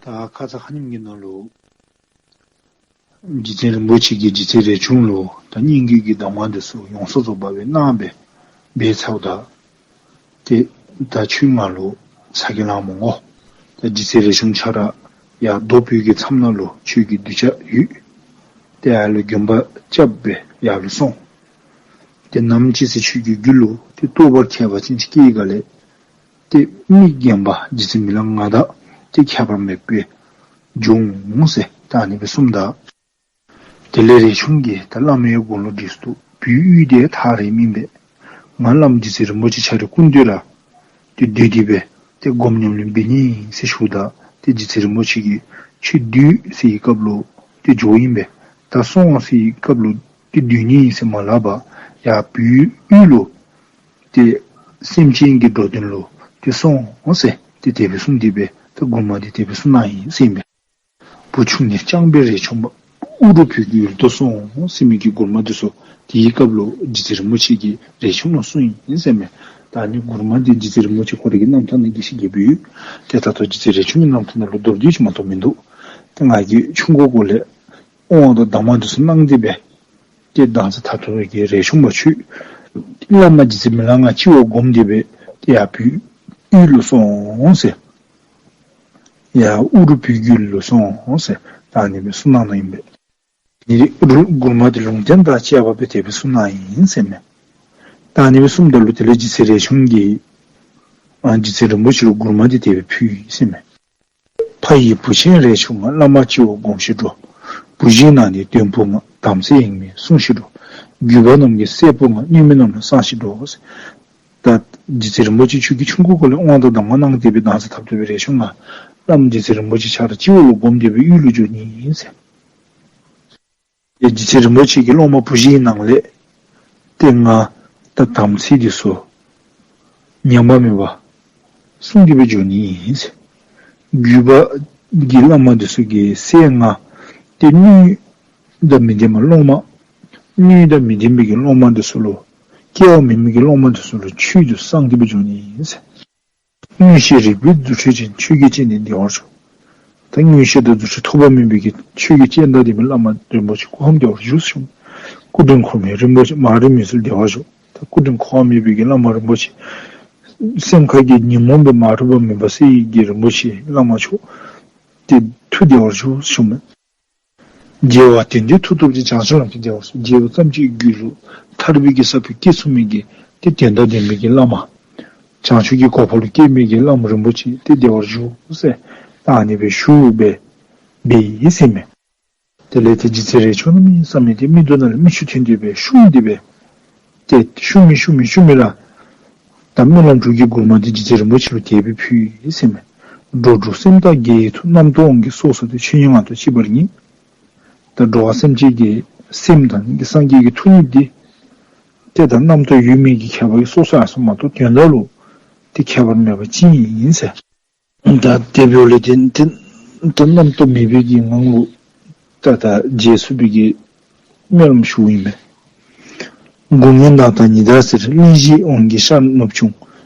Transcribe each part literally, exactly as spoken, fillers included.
ད་ཁ་ཙ་ཁ་ཉིནམ་གྱི་ནང་ལུ་རྗེ་བཙུན་རིན་པོ་ཆེ་གིས་རྗེ་བཙུན་རས་ཆུང་ལུ་ད་སྙན་བརྒྱུད་ཀྱི་གདམས་ངག་འདི་ཚུ་ཡོངས་སུ་རྫོགས་པ་སྦེ་གནང་སྦེ་འབད་ཚརཝ་ད་ཏེ་ད་ཁྱོད་ང་ལུ་ཚ་གྱང་ལང་མི་དགོ། ད་རྗེ་བཙུན་རས་ཆུང་ཁྱོད་ར་ཡར་རྡོ་བོད་ཀྱི་མཚམས་ནང་ལུ་ཁྱོད་ཀྱི་གདུལ་བྱ་ཡོད། ཏེ་ཨ་ལུ་དགོན་པ་རྐྱབ་སྦེ་ཡར་ལུ་སོང་། ཏེ་ནམ་ཅིག་ཟེར་ཁྱོད་ཀྱི་རྒྱུད་ལུ་ཏེ་རྟོགས་པ་ཁྱད་པར་ཅན་ཅིག་སྐྱེས་ག་ལས། ཏེ་མི་རྒན་པ་རྗེ་བཙུན་མི་ལ་ང་དང་ཏེ་ཁྱད་པར་མེད་པར་འགྱུར་འོང་ཟེར་ད་ཨ་ནི་སྦེ་གསུངམ་ད། དེ་ལས་རས་ཆུང་གིས་ད་བླ་མའི་དགུང་ལོ་བགྲེས་སུ་བུའི་ཡུལ་དེ་ཐག་རིང་མིན་པས། ང་བླམ་རྗེ་བཙུན་རིན་པོ་ཆེ་ཁྱོད་རའི་སྐུ་མདུན་ལུ་ཏེ་སྡོད་དེ་སྦེ་ཏེ་སྒོམ་ཉམས་ལེན་འབད་ནི་ཟེར་ཞུཝ་ད་ཏེ་རྗེ་བཙུན་རིན་པོ་ཆེ་གིས་ཁྱོད་སྡོད་ཟེར་བའི་སྐབས་ལུ་ཏེ་འགྱོཝ་ཨིན་པས། ད་སོང་ཟེར་བའི་སྐབས་ལུ་ཏེ་སྡོད་ནི་ཟེར་མ་སླབ་པར་ཡར་བུའི་ཡུལ་ལུ་ཏེ་སེམས་ཅན་གྱི་འགྲོ་དོན་ལུ་ཏེ་སོང་ཟེར་ཏེ་དེ་སྦེ་གསུངས་ཏེ་སྦེ་ད་མགུར་མ་འདི་དེ་སྦེ་གསུངས་གནང་ཡི་ཟེར་ཨིན་པས། བུ་ཆུང་ནས་སྐྱངས་པས་རས་ཆུང་མ། ཨུ་རུ་བོད་ཀྱི་ཡུལ་དུ་སོང་ཟེར་མི་གི་མགུར་མ་འདི་ཚུ་དེའི་སྐབས་ལུ་རྗེ་བཙུན་རིན་པོ་ཆེ་གིས་རས་ཆུང་ལུ་གསུངས་ཡི་ཟེར་ཨིན་མས། ད་ཨ་ནི་མགུར་མ་འདི་རྗེ་བཙུན་རིན་པོ་ཆེ་ཁོ་རའི་གི་རྣམ་ཐར་ནང་གི་ཞིག་གི་སྦེ་ཡོད། ཏེ་ད་ལྟོ་རྗེ་བཙུན་རས་ཆུང་གི་རྣམ་ཐར་ནང་ལུ་མདོར་བསྡུས་ཅིག་མ་གཏོགས་མིན་འདུག། ཏེ་ང་གིས་ཆུང་ཀུ་ཀུ་ལས་དབང་དང་གདམས་ངག་འདི་ཚུ་གནང་སྟེ་སྦེ་ཏེ་མདང་ཚེ་ད་ལྟོ་གི་རས་ཆུང་པ་ཁྱོད་བླ་མ་རྗེ་བཙུན་མི་ལ་ང་སྤྱི་བོར་བསྒོམས་ཏེ་སྦེ་ཏེ་ཡར་བོད་ཡུལ་ལུ་སོང་ཟེར། ཡར་ཨུ་རུ་བོད་ཀྱི་ཡུལ་ལུ་སོང་ཟེར་ད་ཨ་ནི་སྦེ་གསུངས་གནང་ནུག་ཨིན་པས། ཨ་ནི་མགུར་མ་འདི་ལུང་བསྟན་དང་བཅས་པ་སྦེ་དེ་སྦེ་གསུངས་གནང་ཡི་ཟེར་ཨིན་མས། ད་ཨ་ནི་སྦེ་གསུངམ་ད་ལུ་དེ་ལས་རྗེ་བཙུན་རས་ཆུང་གིས་ཨ་རྗེ་བཙུན་རིན་པོ་ཆེ་ལུ་མགུར་མ་འདི་དེ་སྦེ་ཕུལ་ཡི་ཟེར་ཨིན་མས། ཕ་ཡི་བུ་ཆེན་རས་ཆུང་མ། བླ་མ་སྤྱི་བོར་བསྒོམ་ཞིག་འགྲོ། བུ་གཞིའི་ནང་ནས་གདོན་བུ་ང་། དམ་ཚིག་ཡེངས་མེད་སྲུང་ཞིག་འགྲོ། རྒྱུད་པ་རྣམས་ཀྱི་སྲས་པོ་ང་། གནོད་མི་རྣམས་ལ་གསང་ཞིག་འགྲོ། ད་རྗེ་བཙུན་རིན་པོ་ཆེ་ཁྱོད་ཀྱིས་ཆུང་ཀུ་ཀུ་ལས་དབང་དང་གདམས་ངག་གནང་སྟེ་སྦེ་མདང་ཚེ་ད་ལྟོ་སྦེ་རས་ཆུང་ང་བླམ་རྗེ་བཙུན་རིན་པོ་ཆེ་ཁྱོད་ར་སྤྱི་བོ་ལུ་བསྒོམས་ཏེ་སྦེ་ཡུལ་ལུ་འགྱོ་ནི་ཨིན་ཟེར། ཏེ་རྗེ་བཙུན་རིན་པོ་ཆེ་གི་སློབ་མ་བུ་གཞིའི་ནང་ལས་ཏེ་ང་ད་དམ་ཚིག་འདི་ཚུ་ཉམས་པ་མེད་པར་སྲུང་སྟེ་སྦེ་འགྱོ་ནི་ཨིན་ཟེར། རྒྱུད་པ་གི་བླ་མ་འདི་ཚུ་གི་སྲས་ང་ཏེ་གནོད་དང་མི་ལྡན་པའི་སློབ་མ་གནོད་དང་མི་ལྡན་པའི་གི་སློབ་མ་འདི་ཚུ་ལུ་སྐལ་བ་མེད་མི་གི་སློབ་མ་འདི་ཚུ་ལུ་ཆོས་འདི་གསུངས་ཏེ་སྦེ་འགྱོ་ནི་ཨིན་ཟེར། མངོན་ཤེས་རིག་པའི་རྫུ་འཕྲུལ་ཅན། ཆོས་ཀྱི་སྤྱན་ནི་བདེ་བར་ཤོག། ད་མངོན་ཤེས་དང་རྫུ་འཕྲུལ་ཐོགས་པ་མེད་པའི་གི་ཆོས་ཀྱི་སྤྱན་དང་ལྡན་པའི་བླ་མ་རིན་པོ་ཆེ་སྐུ་ཁམས་བདེ་བར་བཞུགས་ཤོག། སྐུ་དྲིན་འཁོར་མེད་རིན་པོ་ཆེ། མ་རིག་མུན་སེལ་བདེ་བར་ཤོག། ད་སྐུ་དྲིན་འཁོར་བ་མེད་པའི་གི་བླ་མ་རིན་པོ་ཆེ་སེམས་ཁ་གི་ཉོན་མོངས་པའི་མ་རིག་པ་མུན་པ་སེལ་བའི་གི་རིན་པོ་ཆེ་བླ་མ་མཆོག་ཏེ་ཐུགས་བདེ་བར་བཞུགས་ཤོག་མས། རྒྱལ་བ་དོན་ལྡན་མཐུ་སྟོབས་ཅན། བྱང་ཆུབ་ལམ་གྱི་བདེ་བར་གསུངས། རྒྱལ་བ་ཐམས་ཅད་ཀྱི་རྒྱུད་ལུ་ཐར་པའི་གི་ས་བོན་སྐྱེ་ཚུགས་མི་གི་ཏེ་དོན་དང་ལྡན་པའི་གི་བླ་མ། བྱང་ཆུབ་ཀྱི་གོ་འཕང་ལུ་སྐྱེལ་མི་གི་བླ་མ་རིན་པོ་ཆེ་ཏེ་བདེ་བར་བཞུགས་ཟེར་ད་ཨ་ནི་སྦེ་ཞུ་སྦེ་འབད་ཡི་ཟེར་མས། དེ་ལས་ཏེ་རྗེ་བཙུན་རས་ཆུང་གནམ་མེད་ས་མེད་ཏེ་མིག་ཏོ་ནང་ལས་མིག་ཆུ་ཐོན་ཏེ་སྦེ་བཤུམས་ཏེ་སྦེ་ཏེ་བཤུམ་མི་བཤུམ་མི་བཤུམ་མི་ར་ད་སྨོན་ལམ་དྲུག་གི་མགུར་མ་འདི་རྗེ་བཙུན་རིན་པོ་ཆེ་ལུ་དེ་སྦེ་ཕུལ་ཡི་ཟེར་མས། འགྲོ་དྲུག་སེམས་དང་དགེ་བའི་མཐུ། རྣམ་རྟོག་དབང་གིས་སོ་སོར་འདུ། ཆོས་ཉིད་ངང་དུ་གཅིག་པར་ངེས། ད་འགྲོ་བ་སེམས་ཅན་གྱི་སེམས་དང་སངས་རྒྱས་ཀྱི་ཐུགས་ཉིད་འདི་ཏེ་ད་རྣམ་རྟོག་ཡོད་མེད་ཀྱི་ཁྱད་པར་གྱིས་སོ་སོ་ཡར་སོང་མ་གཏོགས་དོན་དག་ལུ་ཏེ་ཁྱད་པར་མེད་པ་ཅིག་ཨིན་ཟེར། ད་དེ་འབདཝ་ལས་ཏེ་ཏེ་ད་རྣམ་རྟོག་མེད་པའི་གི་ངང་ལུ་ད་ད་རྗེས་སུ་བའི་གི་སྨོན་ལམ་ཞུཝ་ཨིན་པས། དགུང་སྔོན་མདངས་དང་ཉི་ཟླ་ཟེར། གླིང་བཞི་དབང་གིས་ཤར་ནུབ་བྱུང་།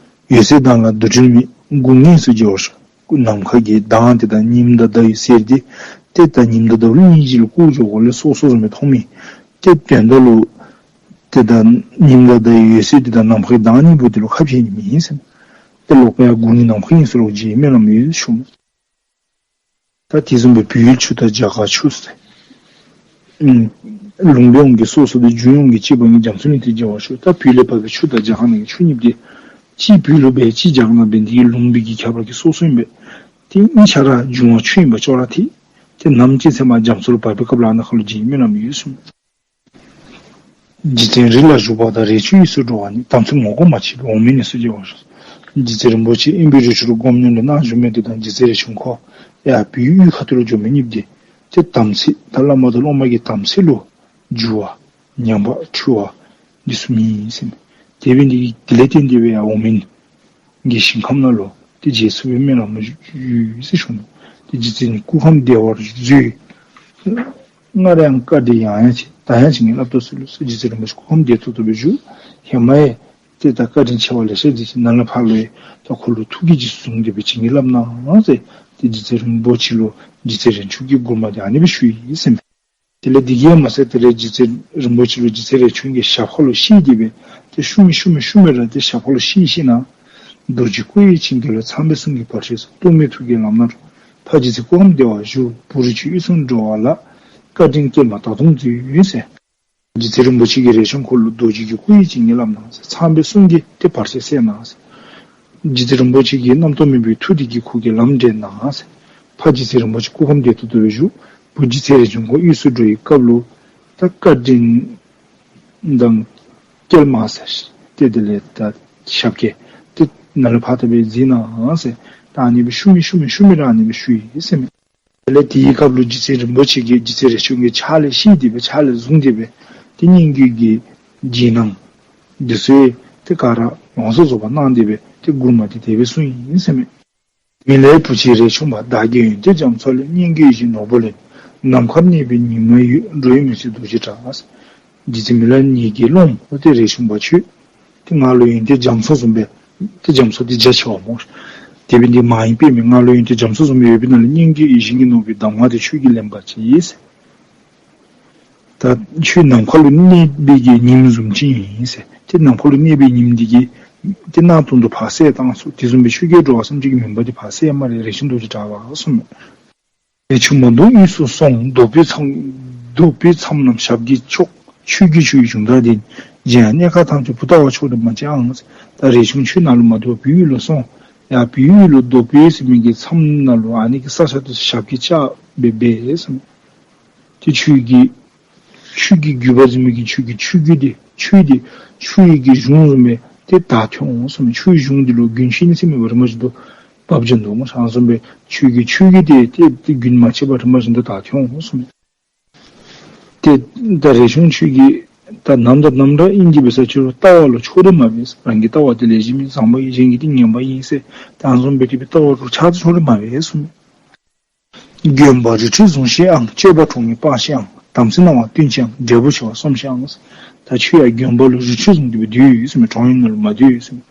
འོད་གསལ་མདངས་ལ་འདུ་འབྲལ་མེད། དགུང་སྔོན་སུ་འགྱུར་བར་ཤོག། ནམ་མཁའ་གི་མདངས་དེ་དང་ཉིམ་དང་ཟླ་བའི་ཟེར་དེ་ཏེ་ད་ཉིམ་དང་ཟླཝ་གླིང་བཞི་ལུ་བཀོད་འགྱོཝ་ལས་སོ་སོ་བཟུམ་སྦེ་མཐོང་མི་ཏེ་དོན་དག་ལུ་ཏེ་ད་ཉིམ་དང་ཟླ་བའི་འོད་ཟེར་དེ་དང་ནམ་མཁའི་མདངས་གཉིས་པོ་དེ་ལུ་ཁ་འབྱལ་ནི་མེད་ཟེར། ཏེ་ལོག་པའི་དགུང་གི་ནམ་མཁའ་ཨིན་ཟེར་ལོག་རྗེ་སྨོན་ལམ་ཡོད་ཞུ། ད་དེ་བཟུམ་སྦེ་བོད་ཡུལ་ཆུ་དང་རྒྱ་གར་ཆུ་ཟེར། ཨུམ། ལུང་པའི་དབང་གིས་སོ་སོར་འདུ། རྒྱུན་དབང་གིས་གཅིག་པར་ངེས། རྒྱ་མཚོ་གླིང་དེ་རྒྱལ་བར་ཤོག། ད་བོད་ལས་བབས་པའི་ཆུ་དང་རྒྱ་གར་ནང་གི་ཆུ་གཉིས་དེ་གཅིག་བོད་ལུ་འབད་གཅིག་རྒྱ་གར་ནང་འབད་དེ་གི་ལུང་པའི་གི་ཁྱད་པར་གྱིས་སོ་སོ་ཨིན་པས། ཏེ་གཉིས་ཆ་ར་རྒྱུན་དབང་ཆུ་ཨིན་པ་ཅོག་ར་འཐད། ཏེ་ནམ་ཅིག་ཟེར་མ་རྒྱ་མཚོ་ལུ་བབས་པའི་སྐབས་ལུ་ཨ་ནཱ་ཁར་ལུ་རྗེ་སྨོན་ལམ་ཡོད་ཞུ། རྗེ་བཙུན་རི་ལ་བཞུགས་པ་དང་། རས་ཆུང་གཡས་སུ་འགྲོ་བ་ནི། དམ་ཚིག་ངོ་ལྐོག་མ་མཆིས་པའི། འོག་མིན་ནས་སུ་མཇལ་བར་ཤོག། རྗེ་བཙུན་རིན་པོ་ཆེ་དབེན་པའི་རི་ཁྲོད་ལུ་སྒོམ་ཉམས་ལེན་གནང་བཞུགས་མི་དེ་དང་རྗེ་བཙུན་རས་ཆུང་ཁོ་ཡར་བོད་ཡུལ་ཁ་ཐུག་ལུ་འགྱོ་མི་གཉིས་དེ་ཏེ་དམ་ཚིག་ད་བླ་མ་དང་སློབ་མ་གི་དམ་ཚིག་ལུ་འགྱུར་བ་ཉམས་པ་འཁྲུལ་བ་འདི་ཚུ་མེད་ཟེར་མས། དེ་འབད་ནི་དེ་གིས་དེ་ལས་བརྟེན་ཏེ་སྦེ་ཡར་འོག་མིན་གྱི་ཞིང་ཁམས་ནང་ལུ་ཏེ་རྗེས་སུ་བའི་སྨོན་ལམ་ཡོད་ཟེར་ཞུ་ནུག། ཏེ་རྗེ་བཙུན་ནི་སྐུ་ཁམས་བདེ་བར་མཛོད། སྔར་ཡང་བཀའ་དྲིན་ཡང་ཡང་བྱིན། ད་ཡང་བྱིན་གྱིས་བརླབ་ཏུ་གསོལ་ལོ་ཟེར། རྗེ་བཙུན་རིན་པོ་ཆེ་སྐུ་ཁམས་བདེ་ཏོག་ཏོ་སྦེ་བཞུགས། ཧེ་མ་ཡང་ ཏེ་ད་བཀའ་དྲིན་ཆེ་བ་ལེ་ཤ་འདི་ཅིག་ནཱ་ལས་ཕར་ལུ་ཡང་ད་ཁོ་ལུ་ཐུགས་ཀྱི་རྗེས་སུ་བཟུང་སྟེ་སྦེ་བྱིན་གྱིས་བརླབ་གནང་ཟེར་ཏེ་རྗེ་བཙུན་རིན་པོ་ཆེ་ལུ་རྗེ་བཙུན་རས་ཆུང་གིས་མགུར་མ་འདི་ཨ་ནི་སྦེ་ཞུ་ཡི་ཟེར་མས། དེ་ལས་དེ་གིས་མ་ཚད་དེ་ལས་རྗེ་བཙུན་རིན་པོ་ཆེ་ལུ་རྗེ་བཙུན་རས་ཆུང་གིས་ཞབས་ཁ་ལུ་བཤེད་དེ་སྦེ་ཏེ་ཤུ་མི་ཤུ་མི་ཤུ་མི་ར་ཏེ་ཞབས་ཁ་ལུ་བཤེད་ཞིནམ་ན། རྡོ་རྗེ་སྐུ་ཡི་བྱིན་གྱིས་རློབས། ཚངས་པའི་གསུང་གི་བར་ཆད་སོལ། སྟོང་མེད་ཐུགས་ཀྱི་ལམ་སྣ་དྲོངས། ཕ་རྗེ་བཙུན་སྐུ་ཁམས་བདེ་བར་བཞུགས། བུ་རིགས་ཀྱི་དབུས་སུ་འགྲོ་བ་ལ། བཀའ་དྲིན་སྐྱེལ་མ་ད་དུང་མཛོད་ཟེར། རྗེ་བཙུན་རིན་པོ་ཆེ་གིས་རས་ཆུང་ཁོ་ལུ་རྡོ་རྗེ་གི་སྐུ་ཡི་བྱིན་གྱིས་བརླབས་གནང་ཟེར། ཚངས་པའི་གསུང་གི་ཏེ་བར་ཆད་སེལ་གནང་ཟེར། རྗེ་བཙུན་རིན་པོ་ཆེ་གི་རྣམ་རྟོག་མེད་པའི་ཐུགས་འདི་གིས་ཁོ་གི་ལམ་འདྲེན་གནང་ཟེར། ཕ་རྗེ་བཙུན་རིན་པོ་ཆེ་སྐུ་ཁམས་བདེ་ཏོག་ཏོ་སྦེ་བཞུགས། བུ་རྗེ་བཙུན་རས་ཆུང་ཁོ་དབུས་སུ་འགྲོ་བའི་སྐབས་ལུ་ད་བཀའ་དྲིན་དང་སྐྱེལ་མ་ཟེར། ཏེ་དེ་ལས་ད་ཞབས་སྐྱེལ་ཏེ་ནཱ་ལས་ཕར་ད་སྦེ་གཟིགས་གནང་ཟེར། ད་ཨ་ནི་སྦེ་ཤུ་མི་ཤུ་མི་ཤུ་མི་ར་ཨ་ནི་སྦེ་ཞུ་ཡི་ཟེར་མས། དེ་ལས་དེའི་སྐབས་ལུ་རྗེ་བཙུན་རིན་པོ་ཆེ་གིས་རྗེ་བཙུན་རས་ཆུང་གི་ཕྱག་ལས་བཤེད་དེ་སྦེ་ཕྱག་ལས་བཟུང་སྟེ་སྦེ་ཏེ་སྙན་བརྒྱུད་ཀྱི་རྗེས་གནང་འདི་ཚུ་ཏེ་ག་ར་ཡོངས་སུ་རྫོགས་པ་གནང་སྟེ་སྦེ་ཏེ་མགུར་མ་འདི་དེ་སྦེ་གསུངས་ཡི་ཟེར་མས། མི་ལའི་བུ་ཆེན་རས་ཆུང་པ། བདག་གི་ཡོན་ཏན་རྒྱ་མཚོ་ལས། སྙན་བརྒྱུད་ཡིད་བཞིན་ནོར་བུ་ལོན། ནམ་མཁར་གནས་པའི་ཉི་མ་ཡོད། འགྲོ་བའི་མི་ཚེ་རྡོ་རྗེ་འདྲ། རྗེ་བཙུན་མི་ལ་ངེད་ཀྱི་སློབམ་ཨོ་ཏེ་རས་ཆུང་པ་ཁྱོད། ཏེ་ང་ལུ་ཡོན་ཏན་རྒྱ་མཚོ་བཟུམ་སྦེ། ཏེ་རྒྱ་མཚོ་འདི་རྒྱ་ཆེ་བ་སྨོ། དེ་སྦེ་འདི་མ་ཡིན་པའི་མི་ང་ལུ་ཡོན་ཏན་རྒྱ་མཚོ་བཟུམ་སྦེ་ཡོད་པའི་ནང་ལས་སྙན་བརྒྱུད་ཡིད་བཞིན་གྱི་ནོར་བུའི་གདམས་ངག་འདི་ཁྱོད་ཀྱིས་ལེན་པ་ཅིན། ད་ཁྱོད་ནམ་མཁའ་ལུ་གནས་པའི་གི་ཉིམ་བཟུམ་ཅིག་ཨིན་ཟེར། ཏེ་ནམ་མཁའ་ལུ་གནས་པའི་ཉིམ་འདི་གིས་ཏེ་གནག་དུང་དུ་ཕར་བསལ་བཏང་ཚུགས། དེ་བཟུམ་སྦེ་ཁྱོད་ཀྱིས་འགྲོ་བ་སེམས་ཅན་གྱི་མུན་པ་འདི་ཕར་སེལ་སྨ་རེ། རས་ཆུང་རྡོ་རྗེ་འདྲ་བ་གསུངས་མས། རས་ཆུང་མ་འདུག་དབུས་སུ་སོང་། རྡོ་པོའི་མཚམས། རྡོ་པོའི་མཚམས་རྣམས་ཞབས་ཀྱིས་ཕྱོགས། ཆོས་ཀྱི་ཆུ་ཡིས་བྱུང་དག་ལྡན། གཞན་ཡང་གནས་ཁང་ཐམས་ཅད་བུ་ལྟ་བ་མཆོག་ཏུ་མ་མཆིས་ཨང་། ད་རས་ཆུང་ཁྱོད་ནཱ་ལུ་མ་འདུག་པ་བོད་ཡུལ་ལུ་སོང་། ཡར་བོད་ཡུལ་ལུ་རྡོ་པོའི་ཟེར་མི་གི་མཚམས་ནང་ལུ་ཨ་ནི་གི་ས་ཆ་འདི་ཞབས་ཀྱིས་བཅགས་སྦེ་སྦེ་ཟེར་མས། ཏེ་ཆོས་ཀྱི་ཆོས་ཀྱི་བརྒྱུད་པ་ཟེར་མི་གི་ཆོས་ཀྱི་ཆོས་བརྒྱུད་འདི་ཆོས་འདི་ཆོས་ཀྱི་གཞུང་བཟུམ་སྦེ་ཏེ་དར་ཐོན་འོང་གསུངས་མས། ཆོས་གཞུང་འདི་ལུ་རྒྱུན་ཆད་ཟེར་མེད་པར་རིམ་པ་བཞིན་དུ་བབ་བྱོན་འདུག་སྨོ། ཨ་ནི་བཟུམ་སྦེ་ཆོས་ཀྱི་ཆོས་བརྒྱུད་འདི་ཏེ་ཏེ་རྒྱུན་མ་ཆད་པར་རིམ་པ་བཞིན་དུ་དར་ཐོན་འོང་གསུངས་མས། ཏེ་ད་རས་ཆུང་ཁྱོད་ཀྱིས་ད་ནམ་དང་ནམ་ར་ཨིན་གྱི་འབད་ས་ཅིག་རུང་ལྟ་བ་ལུ་ཕྱོགས་རིས་མ་འབད་ཟེར། རང་གི་ལྟ་བ་འདི་ལེགས་ཤོམ་ཨིན་བཟང་པོ་ཨིན། གཞན་གྱི་འདི་ངན་པ་ཨིན་ཟེར། ད་ཨ་ནི་བཟུམ་སྦེ་ཏེ་སྦེ་ལྟ་བ་ལུ་ཆགས་ཏེ་ཕྱོགས་རིས་མ་འབད་གསུངས་མས། དགོན་པར་རི་ཁྲོད་བཟུང་ཤེས་ཨང་། སྤྱོད་པ་གྲོགས་ངན་སྤང་ཤེས་ཨང་། དམ་ཚིག་གནང་བ་བསྟེན་ཤེས་ཨང་། འབྲས་བུ་ཆེ་བ་སྲུང་ཤེས་ཨང་། ད་ཁྱོད་ཡང་དགོན་པ་ལུ་རི་ཁྲོད་བཟུང་སྟེ་སྦེ་སྡོད་ཡོད་ཟེར་མས། གྲོང་ཡུལ་ནང་ལུ་མ་སྡོད་ཟེར་མས།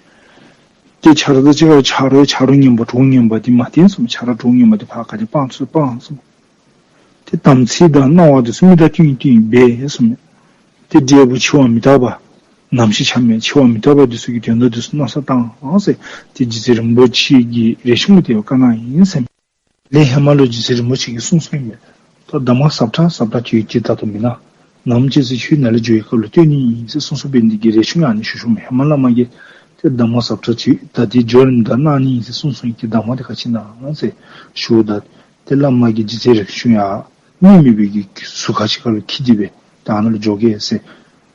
ཏེ་ཆ་རོགས་དང་གཅིག་ཁར་ཆ་རོགས་ཆ་རོགས་ངན་པ་གྲོགས་ངན་པ་འདི་མ་བསྟེན་ཟེར་མས། ཆ་རོགས་གྲོགས་ངན་པ་འདི་ཕར་ག་ཏེ་སྤང་ཚུགས་སྤང་ཟེར་མས། ཏེ་དམ་ཚིག་དང་གནང་བ་འདི་ཚུ་མི་དང་བསྟུན་བསྟུན་འབད་ཟེར་མས། ཏེ་འབྲས་བུ་ཆེ་བ་མི་རྟག་པ་ནམ་ཞིག་ཆ་མེད། ཆེ་བ་མི་རྟག་པ་འདི་ཚུ་གི་དོན་དག་འདི་ཚུ་མནོ་བསམ་བཏང་ཟེར། ཏེ་རྗེ་བཙུན་རིན་པོ་ཆེ་གིས་རས་ཆུང་ལུ་དེ་སྦེ་བཀའ་གནང་ཡི་ཟེར་མས། ལས་ཧེ་མ་ལུ་རྗེ་བཙུན་རིན་པོ་ཆེ་གིས་གསུངས་གསུངསམ་ཨིན་མས། ད་གདམས་ངག་ཟབ་དྲགས་ཟབ་དྲགས་ཅིག་ཡོད་ཅི་ད་ལྟོ་མེན་ན། ནམ་ཅིག་ཚེ་ཁྱོད་ནཱ་ལས་འགྱོ་བའི་སྐབས་ལུ་སྟོན་ནི་ཨིན་ཟེར་གསུངས་གསུངསམ་འབད་ནི་འདི་གིས་རས་ཆུང་ཡང་ཨ་ནི་ཞུ་ཞུཝ་མས། ཧེ་མ་བླ་མ་གིས་ཏེ་གདམས་ངག་ཟབ་དྲགས་ཅིག་ད་འདི་འགྱོ་རནམ་ད་གནང་ནི་ཨིན་ཟེར་གསུངས་གསུངསམ་ཨིན། ཏེ་གདམས་ངག་འདི་ག་ཅི་ཨིན་ན་ཟེར་ཞུཝ་ད་ཏེ་བླ་མ་གིས་རྗེ་བཙུན་རས་ཆུང་ཡང་མི་མེད་པའི་གི་ཟུར་ཁ་ཅིག་ཁར་ལུ་འཁྱིད་དེ་སྦེ་ད་ནཱ་ལུ་འགྱོ་གེ་ཟེར་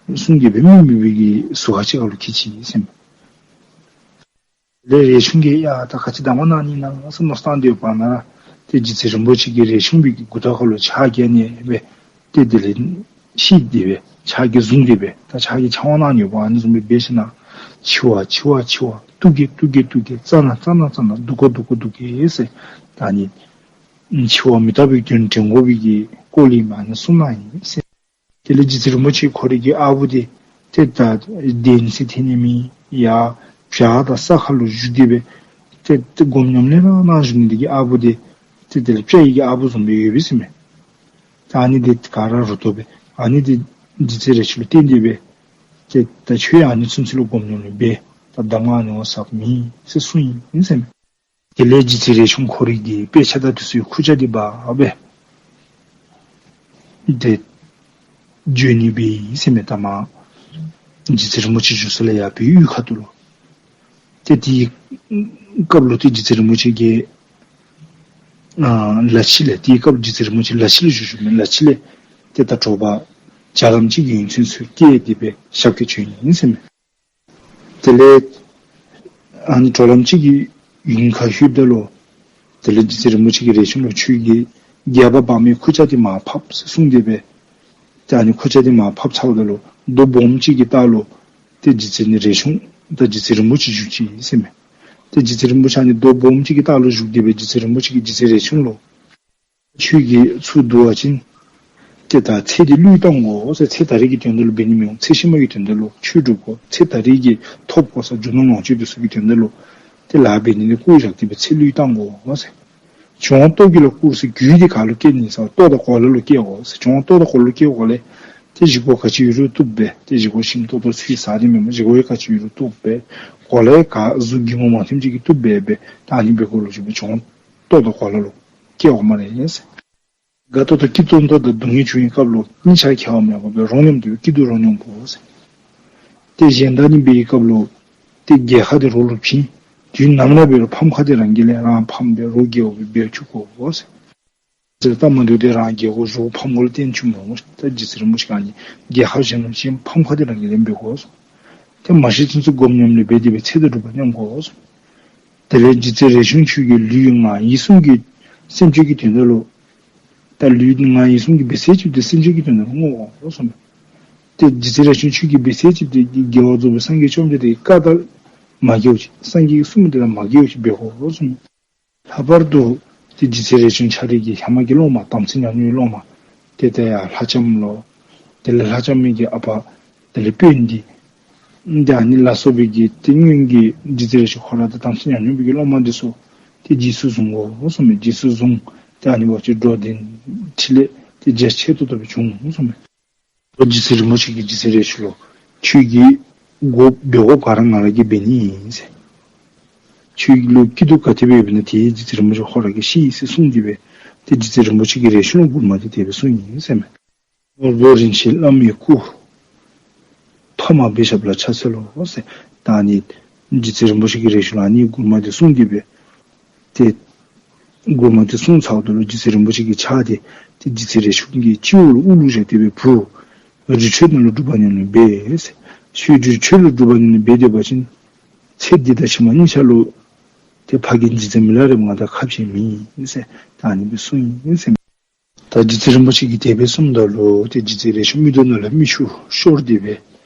གསུངས་ཏེ་སྦེ་མི་མེད་པའི་གི་ཟུར་ཁ་ཅིག་ཁར་ལུ་འཁྱིད་ཅི་ཟེར་མས། དེ་ལས་རས་ཆུང་གིས་ཡ་ད་ག་ཅི་གདམས་ངག་གནང་ནི་ཨིན་ན་ཟེར་མནོ་བསམ་བཏང་སྡོད་པ་ན་ར་ཏེ་རྗེ་བཙུན་རིན་པོ་ཆེ་གིས་རས་ཆུང་པའི་གི་མགུ་ཏོ་ཁར་ལུ་ཕྱག་གིས་ཨ་ནི་སྦེ་ཏེ་དེ་ལས་ཤིག་སྟེ་སྦེ་ཕྱག་གིས་བཟུང་སྟེ་སྦེ་ད་ཕྱག་གིས་ཕྱག་དབང་གནང་ནི་ཡོདཔ་ཨ་ནི་བཟུམ་སྦེ་འབད་ཞིནམ་ན་འཆི་བ་འཆི་བ་འཆི་བ་སྡུག་གེ་སྡུག་གེ་སྡུག་གེ་ཙ་ན་ཙ་ན་ཙ་ན་སྡུག་གོ་སྡུག་གོ་སྡུག་གེ་ཟེར་ད་ཨ་ནི་འཆི་བ་མི་རྟག་པའི་དོན་དྲན་དགོ་པའི་གི་སྐོར་ལས་མ་ཨ་ནི་གསུངས་གནང་ཡི་ཟེར། དེ་ལས་རྗེ་བཙུན་རིན་པོ་ཆེ་ཁོ་རའི་གི་ཨ་བུ་འདི་ཏེ་ད་གདན་ས་ཐོན་ནི་མེད། ཡར་བྱག་དང་ས་ཁར་ལུ་བཞུགས་ཏེ་སྦེ་ཏེ་ཏེ་སྒོམ་ཉམས་ལེན་ར་གནང་བཞུགས་ནི་འདི་གིས་ཨ་བུ་འདི་ཏེ་དེ་ལས་སྤྱ་ཡི་གི་ཨ་བུ་བཟུམ་སྦེ་ཡོད་པས་ཟེར་མས། ད་ཨ་ནི་འདི་ག་ར་རུ་ཏོ་སྦེ་ཨ་ནི་འདི་རྗེ་བཙུན་རས་ཆུང་ལུ་བསྟན་ཏེ་སྦེ་ཏེ་ད་ཁྱོད་ཡང་ཨ་ནི་ཚུན་ཚོད་ལུ་སྒོམ་ཉམས་ལེན་འབད། ད་གདམས་ངག་ཨ་ནི་བ་ཟབ་མེད་ཟེར་གསུངས་ཡི་ཟེར་མས། དེ་ལས་རྗེ་བཙུན་རས་ཆུང་ཁོ་རའི་གི་དཔེ་ཆ་དང་དེ་ཚུའི་ཁུར་ཆ་འདི་འབག་སྦེ་ཏེ་འགྱོ་ནི་སྦེ་ཨིན་ཟེར་མས། ད་མར་རྗེ་བཙུན་རིན་པོ་ཆེ་བཞུགས་ས་ལས་ཡར་བོད་ཡུལ་ཁ་ཐུག་ལུ། ཏེ་དེའི་སྐབས་ལུ་ཏེ་རྗེ་བཙུན་རིན་པོ་ཆེ་གིས་ཨ་ལ་ཕྱི་ལས་དེའི་སྐབས་རྗེ་བཙུན་རིན་པོ་ཆེ་ལ་ཕྱི་ལུ་བཞུགས་བཞུགསཔ་མས། ལ་ཕྱི་ལས་ཏེ་ད་དྲོ་པ་ཇ་ལམ་ཅིག་གི་ཡུན་ཚུན་ཚོད་བསྐྱལ་ཏེ་སྦེ་ཞབས་སྐྱེལ་བྱོན་ཡི་ཟེར་མས། དེ་ལས་ཨ་ནི་དྲོ་ལམ་ཅིག་གི་ཡུན་ཁར་ལྷོདཔ་ད་ལུ་དེ་ལས་རྗེ་བཙུན་རིན་པོ་ཆེ་གིས་རས་ཆུང་ལུ་ཁྱོད་ཀྱིས་རྒྱལ་པོ་འབངས་མིའི་ཁུར་ཆ་འདི་མར་ཕབ་ཟེར་གསུངས་ཏེ་སྦེ་ཏེ་ཨ་ནི་ཁུར་ཆ་འདི་མར་ཕབ་ཚརཝ་ད་ལུ་རྡོ་སྦོམ་ཅིག་གི་ལྟག་ལུ་ཏེ་རྗེ་བཙུན་རས་ཆུང་དང་རྗེ་བཙུན་རིན་པོ་ཆེ་བཞུགས་ཅི་ཟེར་མས། ཏེ་རྗེ་བཙུན་རིན་པོ་ཆེ་ཨ་ནི་རྡོ་སྦོམ་ཅིག་གི་ལྟག་ལུ་བཞུགས་ཏེ་སྦེ་རྗེ་བཙུན་རིན་པོ་ཆེ་གིས་རྗེ་བཙུན་རས་ཆུང་ལུ་ཁྱོད་ཀྱིས་ཚུར་བསྡུ་བ་ཅིན་ ཏེ་ད་ཚེ་འདི་བློས་བཏང་དགོ་ཟེར། ཚེ་ད་རེས་ཀྱི་དོན་དག་ལུ་འབད་ནི་མི་འོང་། ཚེ་ཕྱི་མ་གི་དོན་དག་ལུ་ཆོས་སྒྲུབ་དགོ། ཚེ་ད་རེས་ཀྱི་ཐོབ་གོ་ས་རྒྱུ་ནོར་ལོངས་སྤྱོད་འདི་ཚུ་གི་དོན་དག་ལུ་ཏེ་ལཱ་འབད་ནི་འདི་བཀོ་བཞག་སྟེ་སྦེ་ཚེ་བློས་བཏང་དགོ་ཟེར། བྱུང་བ་ལྟོ་གི་ལ་བཀུར་ཟེར། རྒྱུ་འདི་ག་ལུ་བསྐྱལ་ནི་ཟེར་བ་ལྟོ་དང་གོ་ལ་ལུ་བསྐྱལ་དགོ་ཟེར། བྱུང་བ་ལྟོ་དང་གོ་ལ་ལུ་བསྐྱལ་དགོ་ལས་ཏེ་བཞེས་སྒོ་ག་ཅི་ཡོད་རུང་བཏུབ་པས། ཏེ་བཞེས་སྒོ་ཞིམ་ཏོང་ཏོ་ཚུ་ཟ་ནི་མེན་མས། བཞེས་སྒོ་ཡང་ག་ཅི་ཡོད་རུང་བཏུབ་པས། གོ་ལ་ཡང་ག་གཟུགས་གྱི་ངོ་མ་ཐིམ་ཅིག་གིས་བཏུབ་པས་སྦེ་ད་ཨ་ནི་འབད་དགོ་ལོ་ཟེར་སྦེ་བྱུང་བ་ལྟོ་དང་གོ་ལ་ལུ་བསྐྱལ་དགོ་སྨ་རེ་ཟེར། དགའ་ཏོག་ཏོ་སྐྱིད་ཏོང་ཏོ་དང་སྡུག་བསྔལ་བྱུང་བའི་སྐབས་ལུ་གཉིས་ཆ་ཁྱད་པར་མེད་པར་སྦེ་རོ་སྙོམས་ཏེ་སྦེ་སྐྱིད་སྡུག་རོ་སྙོམས་དགོ་ཟེར། ཏེ་གཞན་དག་ནི་འབད་བའི་སྐབས་ལུ་ཏེ་རྒྱལ་ཁ་འདི་རོགས་ལུ་བྱིན། དུས་ནམ་ར་འབད་རུང་ཕམ་ཁ་འདི་རང་གིས་ལེན། རང་ཕམ་སྦེ་རོགས་རྒྱལ་བ་སྦེ་འབད་བཅུག་དགོ་ཟེར། ཟེར་ད་མ་འདུག་སྟེ་རང་རྒྱལ་སྒོ་ཞུ་ཕམ་སྒོ་ལུ་བརྟེན་བཅུག་མི་འོང་། ད་རྗེ་བཙུན་རིན་པོ་ཆེ་གིས་ཨ་ནི་རྒྱལ་ཁ་གཞན་ལུ་བྱིན་ཕམ་ཁ་འདི་རང་གིས་ལེན་འབད་དགོ་ཟེར། ཏེ་མ་ཤི་ཚུན་ཚོད་སྒོམ་ཉམས་ལེན་འབད་དེ་སྦེ་ཚེ་དང་སྒྲུབ་པ་མཉམ་དགོ་ཟེར། དེ་ལས་རྗེ་བཙུན་རས་ཆུང་ཁྱོད་ཀྱིས་ལུས་ངག་ཡིད་གསུམ་གྱི་སེམས་ཅན་གྱི་དོན་དག་ལུ་ད་ལུས་ངག་ཡིད་གསུམ་གྱི་འབད་ས་ཅིག་ཏེ་སེམས་ཅན་གྱི་དོན་དག་ལུ་བསྔོ་དགོ་གསུངས་མས། ཏེ་རྗེ་བཙུན་རས་ཆུང་ཁྱོད་ཀྱི་འབད་ས་ཅིག་ཏེ་རྒྱལ་བ་རྫོགས་པའི་སངས་རྒྱས་བཅོམ་ལྡན་འདས་ཀྱི་བཀའ་དང་མ་འགལཝ་ཅིག་སངས་རྒྱས་ཀྱིས་གསུངས་མི་དེ་དང་མ་འགལཝ་ཅིག་འབད་དགོ་གསུངས་མས། ལྷག་པར་དུ་ཏེ་རྗེ་བཙུན་རས་ཆུང་ཁྱོད་རའི་གི་ཧེ་མ་གི་སློབ་མ་དམ་ཚིག་ཉམས་མྱོང་གི་སློབ་མ་ཏེ་ད་ཡར་ལྷ་ལྕམ་ལོ། དེ་ལས་ལྷ་ལྕམ་མའི་གི་ཨ་པ། དེ་ལས་དཔོན་འདི། ཏེ་ཨ་ནི་ལ་སོགས་པའི་གི་ཏེ་སྔོན་གྱི་རྗེ་བཙུན་རས་ཆུང་ཁོ་ར་དང་དམ་ཚིག་ཉམས་མྱོང་པའི་གི་སློབ་མ་འདི་ཚུ་ཏེ་རྗེས་སུ་བཟུང་དགོ་གསུངས་མས། རྗེས་སུ་བཟུང་ཏེ་ཨ་ནི་འབད་བ་ཅིན་འགྲོ་དོན་འཕྲིན་ལས་ཏེ་རྒྱ་ཆེ་ཏོག་ཏོ་སྦེ་འབྱུང་གསུངས་མས། རྗེ་བཙུན་རིན་པོ་ཆེ་གིས་རྗེ་བཙུན་རས་ཆུང་ལུ་ཁྱོད་ཀྱི་དགོ་འབད་དགོཔ་ག་ར་ང་ར་གིས་འབད་ནི་ཨིན་ཟེར། ཁྱོད་ལུ་སྐྱིད་སྡུག་ག་དེ་སྦེ་འབད་ན་དེ་རྗེ་བཙུན་རིན་པོ་ཆེ་ཁོ་ར་གིས་ཤེས་ཟེར་གསུངས་ཏེ་སྦེ་ཏེ་རྗེ་བཙུན་རིན་པོ་ཆེ་གིས་རས་ཆུང་ལུ་མགུར་མ་འདི་དེ་སྦེ་གསུངས་ཡི་ཟེར་མས། ནོར་བུ་རིན་ཆེན་བླ་མའི་སྐུ། ཐོག་མར་འབད་ཞབས་ལ་ཕྱག་འཚལ་ལོ་ཟེར། ད་ཨ་ནི་རྗེ་བཙུན་རིན་པོ་ཆེ་གིས་རས་ཆུང་ལུ་ཨ་ནི་མགུར་མ་འདི་གསུངས་ཏེ་སྦེ་ཏེ་མགུར་མ་འདི་གསུངས་ཚརཝ་ད་ལུ་རྗེ་བཙུན་རིན་པོ་ཆེ་གི་ཕྱག་འདི་ཏེ་རྗེ་བཙུན་རས་ཆུང་གི་སྤྱི་བོ་ལུ་དབུ་ལུ་བཞག་སྟེ་སྦེ་བུ། རི་ཁྲོད་ནང་ལུ་སྒྲུབ་པ་ཉམས་ལེན་འབད་ཟེར། ཁྱོད་རི་ཁྲོད་ལུ་སྒྲུབ་པ་ཉམས་ལེན་འབད་སྡོད་པ་ཅིན་ཚེ་འདི་དང་ཕྱི་མ་གཉིས་ཆ་ལུ་ཏེ་ཕ་རྒན་རྗེ་བཙུན་མི་ལ་རས་པ་ང་དང་ཁ་འཕྱལ་མེད་ཟེར་ད་ཨ་ནི་སྦེ་གསུངས་ཡི་ཟེར་མས། ད་རྗེ་བཙུན་རིན་པོ་ཆེ་གིས་དེ་སྦེ་གསུངམ་ད་ལུ་ཏེ་རྗེ་བཙུན་རས་ཆུང་མིག་ཏོ་ནང་ལས་མིག་ཆུ་ཤོར་ཏེ་སྦེ་